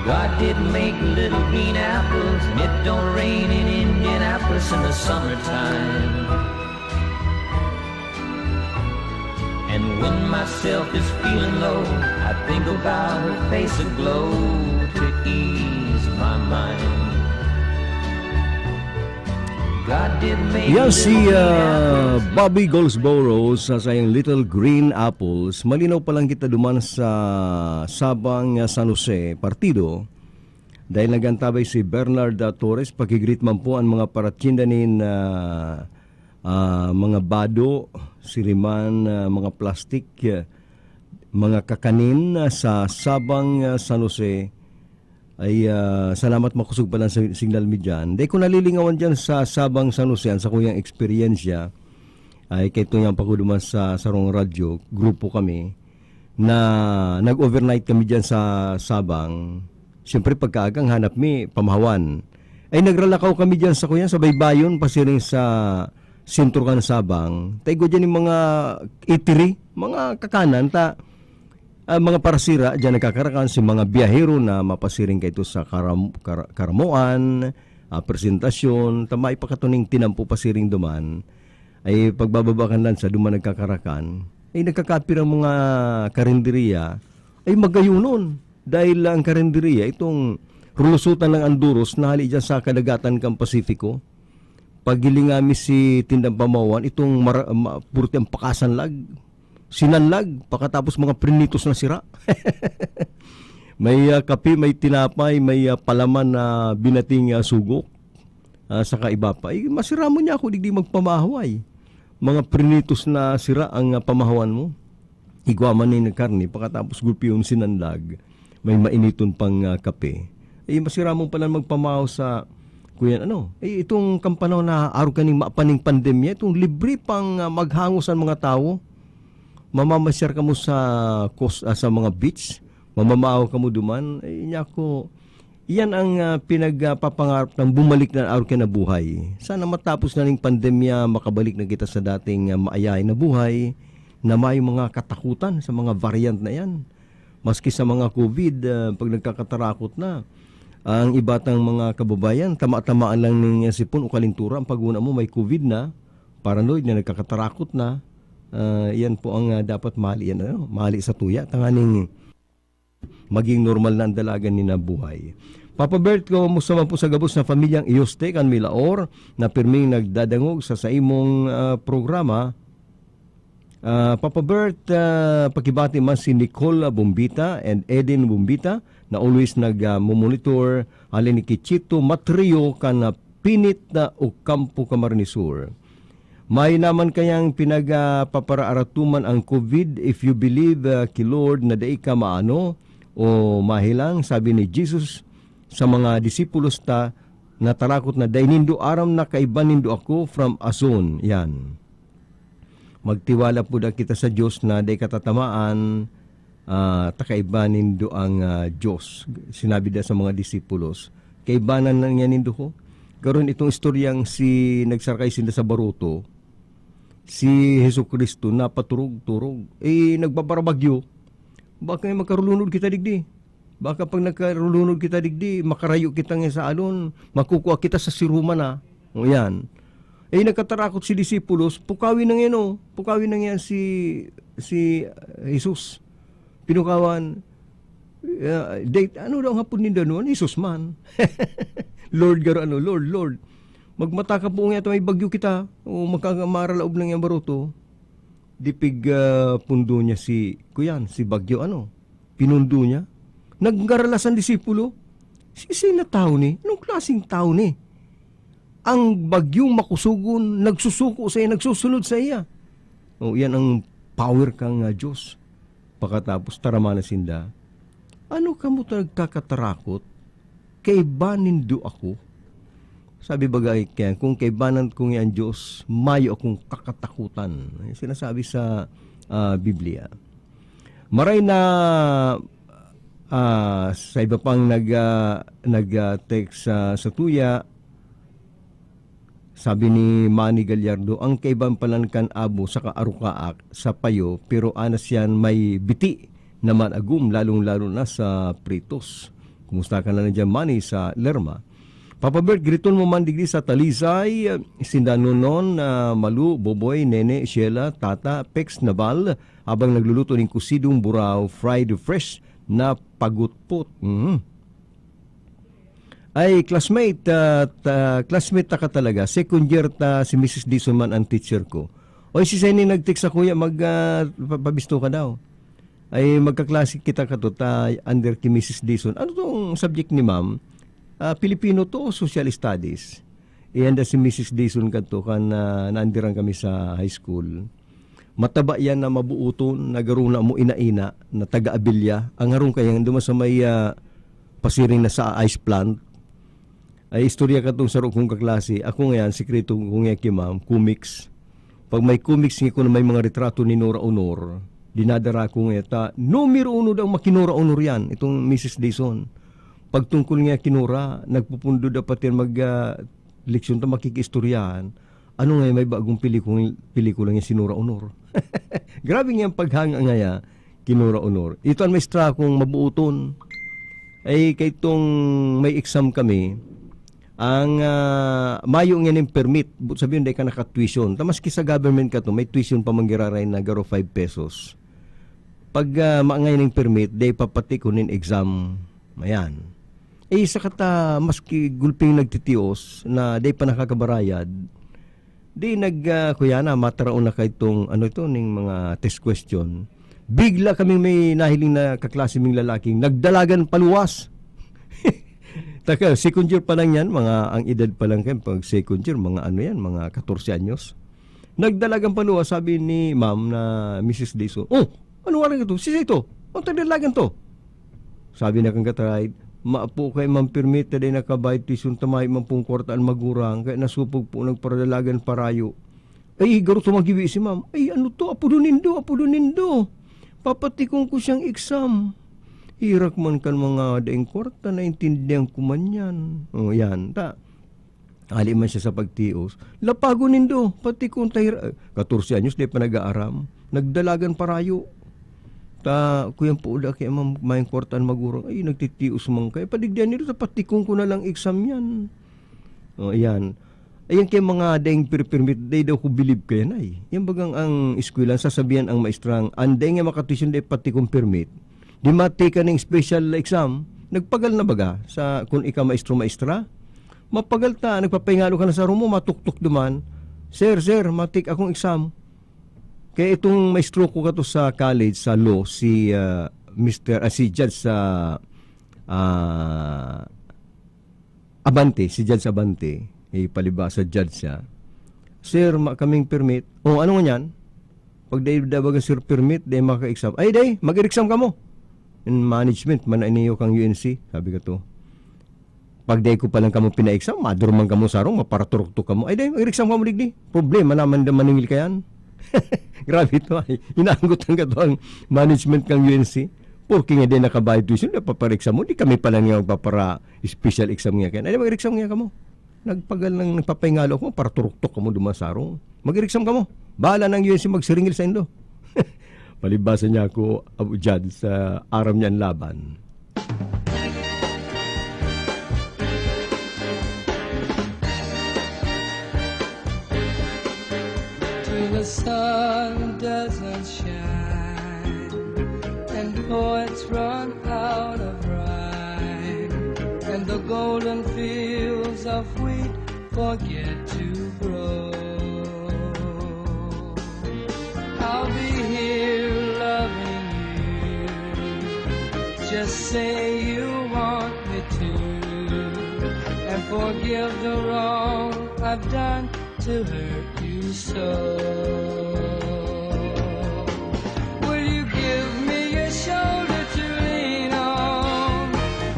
God did make little green apples, and it don't rain in Indianapolis in the summertime. And when myself is feeling low, I think about her face aglow to ease my mind. God did make Yan si, little green ah, apples. Bobby Goldsboro sa sayang Little Green Apples. Malinaw pa lang kita duman sa Sabang, ah, San Jose, partido. Dahil nag-antabay si Bernard, ah, Torres, pag-greet man po ang mga paratinda nin, ah, ah, mga bado, siriman, ah, mga plastik, ah, mga kakanin, ah, sa Sabang, ah, San Jose. Ay, ah, salamat, makosog pa lang sa signal mi diyan. Dai ko nalilingawan diyan sa Sabang San Jose, ang sakuyang eksperyensya ay kay Tunyang Pakuduman sa sarong radyo, grupo kami. na nag-overnight kami diyan sa Sabang. Siyempre, pagkaaga ang hanap mi, pamahawan. Ay, nagralakaw kami diyan sa kuyan, sa baybayon, pasiring sa sentro kan Sabang. Ta igwa diyan yung mga eatery, mga kakanan, ta, ah, mga parsira, diyan nagkakarakan si mga biyahero na mapasiring kaito sa karam-, kar-, karamuan, ah, presentasyon, ta maipakatuning tinampo pasiring duman. Ay, pagbababa kan lansa, duman nagkakarakan. Ay, nagkakapir ang mga karinderiya. Ay, magayunon. Dahil ang karinderiya, itong rulusutan ng Anduros na hali dyan sa kadagatan kan Pasifiko. Paghilinga mi si tindang pamawan, itong mara-, ma-, purti ang pakasanlag, sinanlag, pakatapos mga prinitos na sira. May, ah, kape, may tinapay, may, ah, palaman na binating, ah, sugok, ah, saka iba pa. Eh, masira mo niya ako, digdi magpamahaw ay. Mga prinitos na sira ang, ah, pamahawan mo. Igwa man ni karne, pakatapos gulpiyon sinanlag, may mainiton pang, ah, kape. Eh, masira mo pala magpamahaw sa, kuyan, ano, eh, itong kampanaw na araw kaning mapaning pandemya, itong libre pang, ah, maghangos ang mga tawo. Mamamasyar kamo sa kos-, ah, sa mga beach, mamamahaw kamo duman. Eh, inya ko, iyan ang, ah, pinagpapangarap ng bumalik na araw kinabuhay. Sana matapos na ning pandemya, makabalik na kita sa dating, ah, maayahay na buhay, na may mga katakutan sa mga variant na yan. Maski sa mga covid, ah, pag nagkakatarakot na, ang iba tang mga kababayan, tama-tamaan lang ning, ah, sipon o kalintura, ang pag-una mo may covid na, paranoid na, nagkakatarakot na. Ah, iyan po ang, ah, dapat mali, yan, ano, mali sa tuya. Tanganing maging normal na ang dalagan ni na buhay. Papa Bert, kumusta man po sa gabos na pamilyang Iyoste kan Milaor na pirming nagdadangog sa saimong, ah, programa? Ah, Papa Bert, ah, pakibati man si Nicole Bombita and Eden Bombita na always nag, ah, mumonitor, alin ni Kichito Matrio kan, ah, Pinit na Ocampo, Camarines Sur. May naman kayang pinagpaparaaratuman ang covid, if you believe, ah, ki Lord na dai ka maano o mahelang, sabi ni Jesus sa mga disipulos ta, natarakot na, "Dai nindo aram na kaiba nindo ako from ason." Yan. Magtiwala po da kita sa Diyos na dai katatamaan, ah, ta kaiba nindo ang, ah, Diyos. Sinabi da sa mga disipulos, "Kaibanan na niya nindo ko." Karon itong istoryang si nagsarakay sinda sa baruto, si Jesu-Cristo napaturog-turog. Eh, nagbabarabagyo. Baka magkarulunod kita digdi. Baka pag nagkarulunod kita digdi, makarayo kita ngayon sa alon, makukua kita sa siruman na. O yan. Eh, nagkatarakot si disipulos, pukawin na ngayon, oh. Pukawin na ngayon si, si, ah, Jesus. Pinukawan, ah, date, ano daw hapon ninda noon? Jesus man. Lord, garo ano, Lord, Lord. Magmata ka po ngayon, may bagyo kita. O magkamaralaob na ngayon baruto. Dipig, ah, pundo niya si, kuyan, si bagyo, ano? Pinundo niya. Nagngaralas ang disipulo. Siisay na tao ni? Anong klaseng tao ni? Ang bagyong makusugon, nagsusuko sa iya, nagsusunod sa iya. O, yan ang power kang, ah, Diyos. Pakatapos, tarama na sinda, "Ano kamo ta nagkakatarakot? Kaiba nindo ako?" Sabi bagay kaya, "Kung kaibanan ko nga ang Diyos, mayo akong kakatakutan." Yung sinasabi sa, ah, Biblia. Maray na, ah, sa iba pang nag, ah, nag, ah, text sa, sa tuya, sabi ni Manny Gallardo, "Ang kaiban palan kan abo saka arukaak sa payo, pero anas yan may biti naman agom, lalong-lalo na sa pritos." Kumusta ka na lang dyan, Manny, sa Lerma? Papa Bert, griton mo man digdi sa Talisay, sinda Nonon, ah, Malu, Boboy, Nene, Sheila, Tata, Pex, Nabal, habang nagluluto ning kusidong buraw, fried fresh na pagutpot. Mhm. Ay, classmate, ah, ta-, classmate ta ka talaga. Second year ta, si Missus Dizon man ang teacher ko. Oy, si Senny nag-text sa kuya, mag, ah, pa-, pabisto ka daw. Ay, magkaklase kita kato, ta, under ki Missus Dizon. Ano tong subject ni ma'am? Ah, Filipino to o social studies? Ihanda si Missus Dizon kadto kan, ah, naandiran kami sa high school. Mataba yan na mabuoton, na garo na mo ina-ina, na taga-abilya. Ang harong kaya duman sa may, ah, pasiring na sa ice plant. Ay, istorya ka tong saro kong kaklase. Ako ngayon, sikreto ko nga ki ma'am, comics. Pag may comics nga ko na may mga retrato ni Nora Honor, Dinadara ko ngaya ta, numero uno daw makinura-unor yan, itong Misis Dizon. Pagtungkol nga kinura, nagpupundod dapat yan mag, ah, leksyon ta makikiistoryahan. Ano nga may bagong pelikul-, pelikula nga sinura-unor? Grabe nga ang paghanga ngaya, kinura-unor. Ito ang maestra kong mabuoton. Ay, kay itong may exam kami, ang, ah, mayo nga ning permit, but sabihin, dai ka naka-tuition. Ta maski sa government ka to, may tuition pa man giraray na garo five pesos. Pag, ah, maangay ning permit, dai papati ko nin exam. Ayan. Eh, sa kata, maski gulping nagtitios na dai pa nakakabarayad, di nag, ah, kuya na, mataraon na kay itong, ano ito, ning mga test question. Bigla kaming may nahiling na kaklase ming lalaking nagdalagan paluwas. Taka, second year pa lang yan, mga, ang edad pa lang kayo, pag second year, mga ano yan, mga katorse anyos. Nagdalagan paluwas, sabi ni ma'am na Misis Dizon, "Oh, ano nga ito? Sisay ito? Ang tagdalagan to?" Sabi na kan kataray, "Mapo kay ma'am permit, dai nakabayad tuition ta, mayo man pong kwarta an magurang, kaya nasupog po nagparadalagan parayo." Ay, garo tumanggiwi si ma'am. "Ay, ano to? Apodon nindo, apodon nindo. Papatikon ko siyang exam." Hirak man kan mga daing kwarta, naintindihan ko man yan. O, yan. Ta, ali man siya sa pagtios. "Lapagon nindo, pati kung tahir-, katorse anyos, di pa nag-aaram. Nagdalagan parayo. Ta, kuyan po, da kaya mam-, mayang kwarta an magurang. Ay, nagtitios man kayo. Padigdihan nindo, ta patikon ko na lang exam yan." O, ayan. Ayan kaya mga daing pir-, permit, dai daw ko bilib kaya na eh. Yan bagang ang eskwela, sasabihan ang maestrang, "An dai nga makatuition, dai pati kong permit." Di matika ning special exam, nagpagal na baga sa kun ika maestro, maestra? Mapagal ta, nagpapahingalo ka na sa room mo, matuktok duman, "Sir, sir, matik akong exam." Kaya itong maestro ko kato sa college, sa law, si, ah, Mister, ah, si Judge sa, ah, Abante, si Judge Abante, eh, palibasa judge siya. "Sir, ma kaming permit." "Oh, ano ngunyan?" "Pag dai daw baga, sir, permit, dai maka-exam." "Ay, dai, mag-exam kamo." "In management man na iniyo kang U N C," sabi kato. "Pag dai ko pa lang kamo pina-exam, madurman kamo sa harong, maparaturuktok kamo. Ay, dai, mag-exam kamo digdi. Problema naman da maningil kayan." Grabe ito ay. Inaanggotan ka to ang management kang U N C. Porke nga dai nakabayad tuition, dai papara-exam mo. Di kami pa lang nga magpapara-special exam nga kayan. Ay, dai, mag-exam nga kamo. Nagpagal nang nagpapahingalo ako, paraturuktok kamo duman sa harong. Mag-exam kamo. Bahala nang U N C magsiringil sa indo. Palibasa niya ako, Abu Jad, sa aram niya ang laban. Till the sun doesn't shine and poets run out of rhyme and the golden fields of wheat forget to grow. I'll be here loving you. Just say you want me to, and forgive the wrong I've done to hurt you so. Will you give me your shoulder to lean on?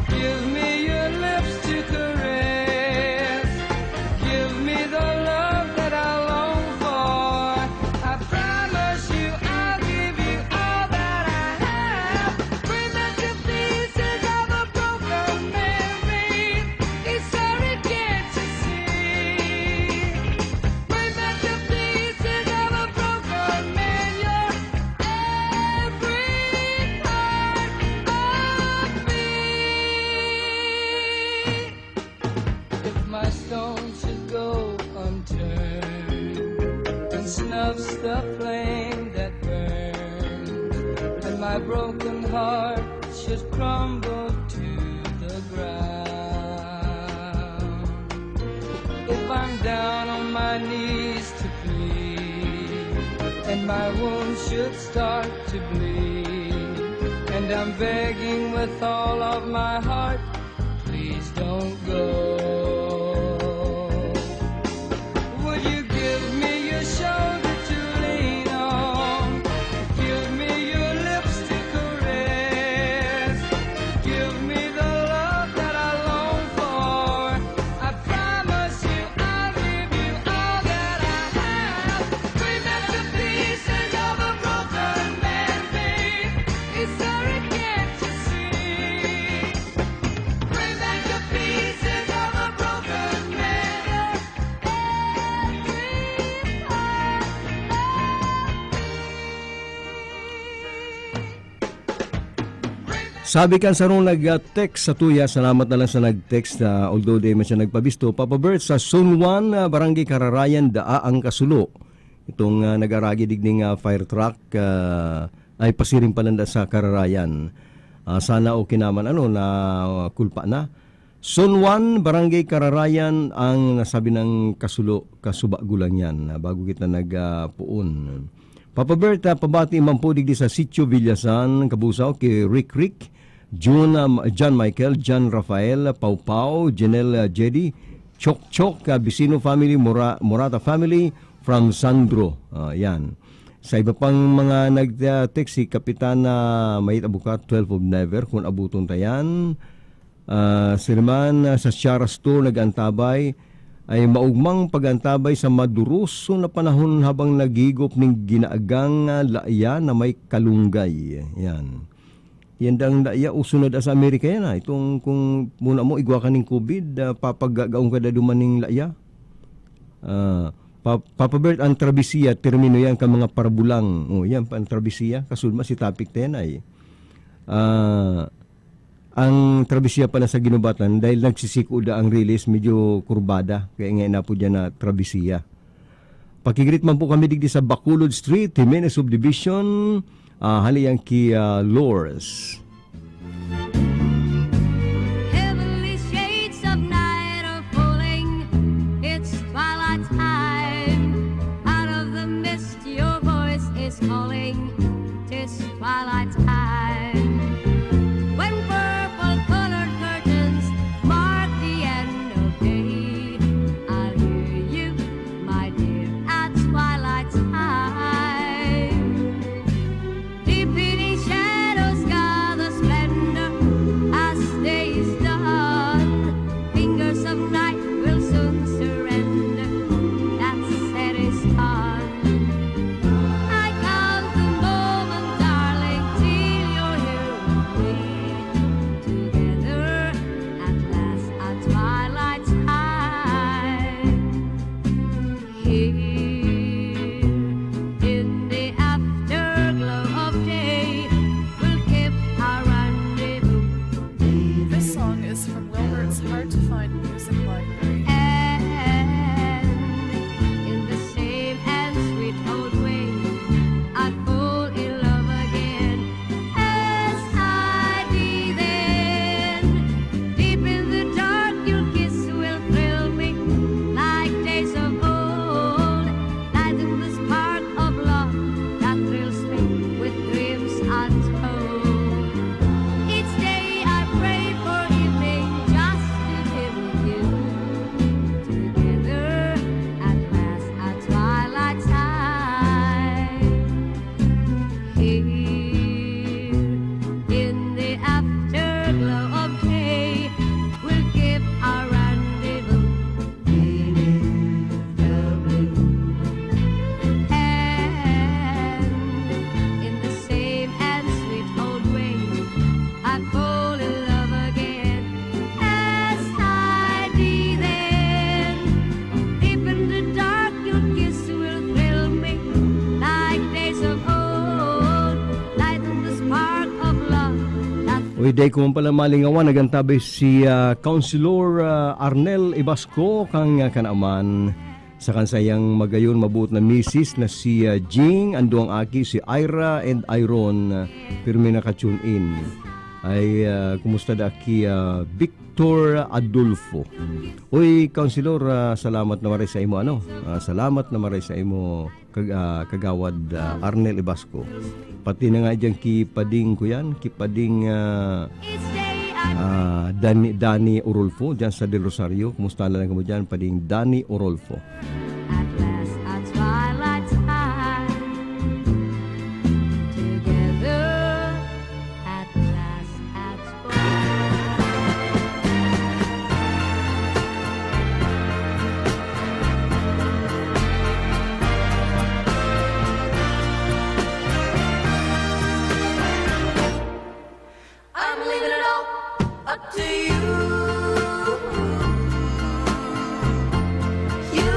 Give me your lips to caress. Give me the love that I long for. I promise you I'll give you all that I have. Bring back the pieces of a broken man, babe. It's sorry, can't you see? Bring back the pieces of a broken man. You're every part of me. If my stone should go unturned and snuffs the flame that burns, and my broken heart should crumble to the ground, if I'm down on my knees to plead, and my wounds should start to bleed, and I'm begging with all of my heart, please don't go. Would you give me your shoulder to lean on? Give me your lips to caress. Give me the love that I long for. I promise you I'll give you all that I have. Bring back the pieces of a broken man. Sabi kan sarong nag-text sa tuya, salamat na lang sa nag-text, ah, although di man siya nagpabisto, Papa Bert, sa Zone one, ah, Barangay Kararayan, daa ang kasulo. Itong, ah, nag-aragi digding, ah, fire truck, ah, ay pasiring pa lang da sa Kararayan. Ah, sana okay naman, ano, na kulpa na. Zone one, Barangay Kararayan, ang nasabi ng kasulo, kasuba gulang yan, ah, bago kita nag, ah, puon. Papa Bert, ah, pabati man po digdi sa Sitio Villasan, Kabusaw, ki Rick Rick, Jun, ah, John Michael, John Rafael, Pau Pau, Janelle, ah, Jedi, Chok Chok, ah, Bisino family, Mora-, Morata family, from Sandro. Ah, yan. Sa iba pang mga nag, ah, text, si Kapitana Mayit Abukat, twelve of Never, kung abuton ta yan. Ah, sila man, ah, sa Shara Store nag-antabay, ay maugmang pag-antabay sa maduruso na panahon habang nagigop ning ginaagang, ah, laya na may kalunggay. Yan. Yan dang laya, uso na da sa Amerika yan, ah. Itong kung muna mo, igwa ka ning covid, ah, papagagaon ka da duman ning laya. Ah, pa-, Papa Bert, ang trabisiya, termino yan ka mga parabulang. Oh, yan pa ang trabisiya. Kasulma si topic ta yan ay. Ah, ang trabisiya pala sa ginubatan, dahil nagsisiko da ang rilis, medyo kurbada. Kaya nga inapo dyan na trabisiya. Pakigreet man po kami digdi sa Bacolod Street, Jimenez Subdivision. Ah, hali yan ki, ah, Lors. Heavenly shades of night are falling. It's twilight time. Out of the mist, your voice is calling. 'Tis twilight time. When purple-colored curtains mark the end of day, I'll hear you, my dear, at twilight time. Deepening shadows gather splendor as day is done. Fingers of night will soon surrender. That's set is done. I count the moment, darling, till you're here with me. Together at last at twilight time. Here in the afterglow of day, we'll keep our rendezvous. This song is from Wilbert's Hard to Find Music Library. And in the same and sweet old way, I fall in love again as I did then. Deep in the dark, your kiss will thrill me like days of old. Lighten the spark of love that thrills me with dreams untold. Each day I pray for evening just to be with you. Together at last at twilight time. Here in the afterglow of day, we'll keep our rendezvous beneath the blue. And in the same and sweet old way, I fall in love again as I did then. Deep in the dark, your kiss will thrill me like days of old. Lighten the spark of love that Uy, day ko man pala malingawan, nagantabay si, ah, Councilor, ah, Arnel Ibasco, kang, ah, kanaman. Sa kansayang magayon, mabuot na misis na si, ah, Jing, ang duwang aki, si Ira and Iron, ah, pirmi naka-tune in. Ay, ah, kumusta da ki, ah, Victor Adolfo? Uy, Councilor, ah, salamat na maray sa imo, ano? Ah, salamat na maray sa imo, kag-, ah, Kagawad, ah, Arnel Ibasco. Pati na nga dyan ki Pading, kuyan, ki Pading, ah, ah, Dani, Dani Orulfo, dyan sa Del Rosario. Kumusta na lang kamo dyan, Pading Dani Orulfo? At last, at twilight time, together, at last, at twilight. I'm leaving it all up to you. You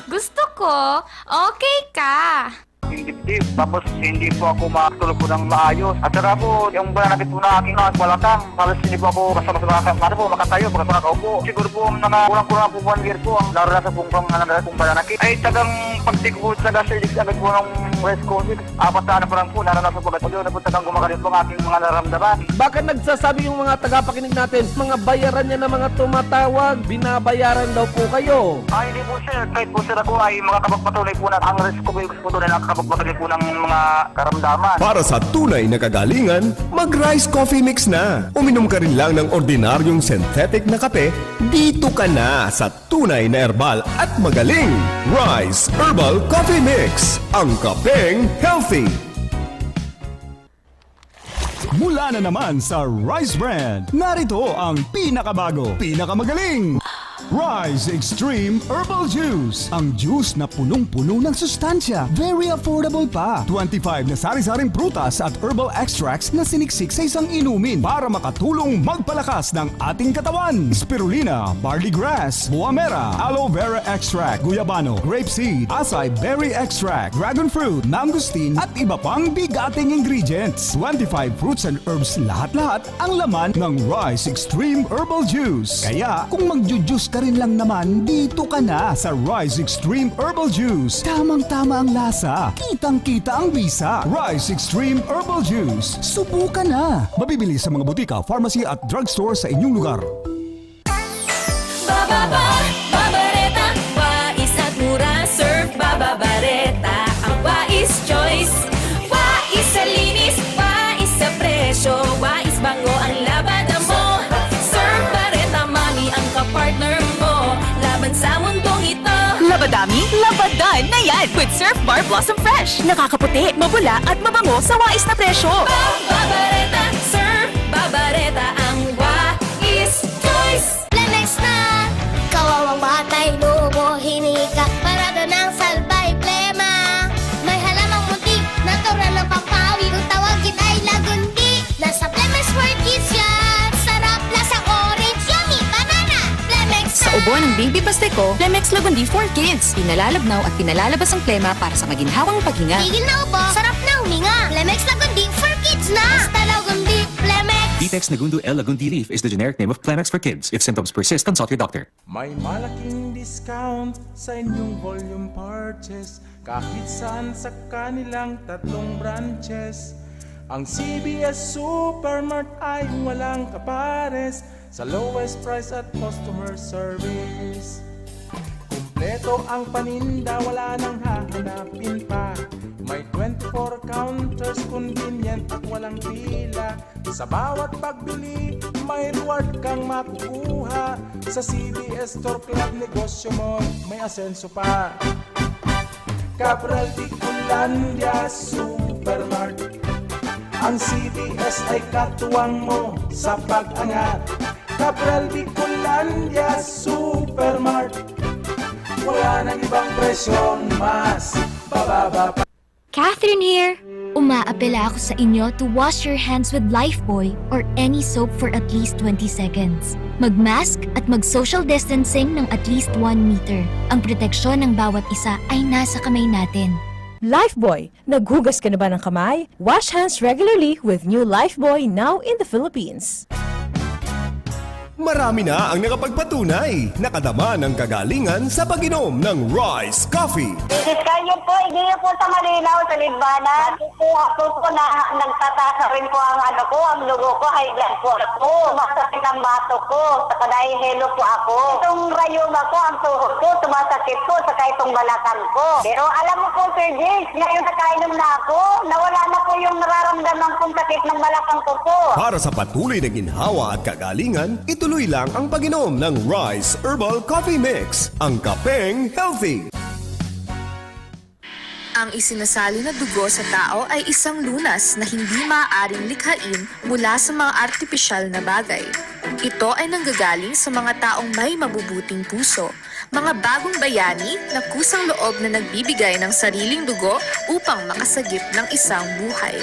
Gusto ko, okay ka. Yung dibdib. Tapos hindi po ako makatulog po ng maayos. At saka po, yung pananakit po na aking mga balakang, halos hindi po ako basta-basta makaka-, ano po, makatayo, basta makakaupo. Siguro po, mga kulang-kulang po one year po ang naranasan pong pang-, ano, pong pananakit. Ay, tagang pagtigbo talaga sa ilig agad po ng rice coffee. Apat na ano pa lang po, naranasan po agad. Yun na po, tagang gumagaling po ang aking mga nararamdaman. Baka nagsasabi yung mga tagapakinig natin, mga bayaran niya na mga tumatawag, binabayaran daw po kayo. Ah, hindi po, sir. Kahit po, sir, ako ay makakapagpatunay po na ang rice coffee mix po tunay na makakapagpatunay po ng mga karamdaman. Para sa tunay na kagalingan, mag-Rice Coffee Mix na. Uminom ka rin lang ng ordinaryong synthetic na kape, dito ka na sa tunay na herbal at magaling. Rice Herbal Coffee Mix, ang kapeng healthy. Mula na naman sa Rice Brand, narito ang pinakabago, pinakamagaling, Rice Extreme Herbal Juice. Ang juice na punong-puno ng sustansya, very affordable pa. Twenty-five na sari-saring prutas at herbal extracts na siniksik sa isang inumin para makatulong magpalakas ng ating katawan. Spirulina, barley grass, buamera, aloe vera extract, guyabano, grape seed, acai berry extract, dragon fruit, mangosteen, at iba pang bigating ingredients. Twenty-five fruits and herbs lahat-lahat ang laman ng Rice Extreme Herbal Juice. Kaya, kung magju-juice ka rin lang naman, dito ka na sa Rice Extreme Herbal Juice. Tamang-tama ang lasa, kitang-kita ang bisa. Rice Extreme Herbal Juice. Subukan na! Mabibili sa mga butika, pharmacy at drugstore sa inyong lugar. Bababa, Babareta, wais at mura, Surf Bababareta, ang wais choice. Wais sa linis, wais sa presyo, wais bango ang labada mo. Surf Bareta, Mami, ang kapartner mo laban sa mundong ito. Labadami, labadan na yan with Surf Bar Blossom Fresh. Nakakaputi, mabula at mabango sa wais na presyo. Babareta, Surf Babareta, ang wais choice. Plemex na! Kawawang batay, lubo, hinika, parado ng salbay, plema. May halamang muntik, natural na pampawi. Kung tawagin ay Lagundi, nasa Plemex for Kids yan. Sarap, lasa orange, yummy, banana. Plemex na! Sa ubo ng baby Pasteco, Plemex Lagundi for Kids. Pinalalabnaw at pinalalabas ang plema para sa maginhawang paghinga. Tigil na ubo, sarap na huminga. Plemex Lagundi for Kids na! Basta Lagundi, Plemex! Vitex Nagundo L Lagundi leaf is the generic name of Plemex for Kids. If symptoms persist, consult your doctor. May malaking discount sa inyong volume purchase kahit saan sa kanilang tatlong branches. Ang C B S Supermart ay walang kapares sa lowest price at customer service. Kumpleto ang paninda, wala nang hahanapin pa. May twenty-four counters, convenient at walang pila. Sa bawat pagbili, may reward kang makukuha. Sa C B S Store Club, negosyo mo may asenso pa. Cabral Bicolandia Supermart. Ang C B S ay katuwang mo sa pag-angat. Cabral Bicolandia Supermart. Wala nang ibang presyong mas bababa pa. Catherine here! Umaapela ako sa inyo to wash your hands with Lifebuoy or any soap for at least twenty seconds. Mag-mask at mag-social distancing ng at least one meter. Ang proteksyon ng bawat isa ay nasa kamay natin. Lifebuoy, naghugas ka na ba ng kamay? Wash hands regularly with new Lifebuoy, now in the Philippines. Marami na ang nakapagpatunay, nakadama ng kagalingan sa pag-inom ng Rice Coffee. Iskal niyo po, hindi niyo po sa malinaw, sa Libana. Nakukuha po po na nagtataas na rin po ang ano ko, ang dugo ko, high blood po ako. Sumasakit ang batok ko, saka nahihilo po ako. Itong rayuma ko, ang tuhod ko, sumasakit po, saka itong balakang ko. Pero alam mo po, Sir James, ngayon nakainom na ako, nawala na po yung nararamdaman kong sakit ng balakang ko po. Para sa patuloy na ginhawa at kagalingan, ituloy lang ang pag-inom ng Rice Herbal Coffee Mix, ang kapeng healthy. Ang isinasali na dugo sa tao ay isang lunas na hindi maaaring likhain mula sa mga artipisyal na bagay. Ito ay nanggagaling sa mga taong may mabubuting puso, mga bagong bayani na kusang loob na nagbibigay ng sariling dugo upang makasagip ng isang buhay.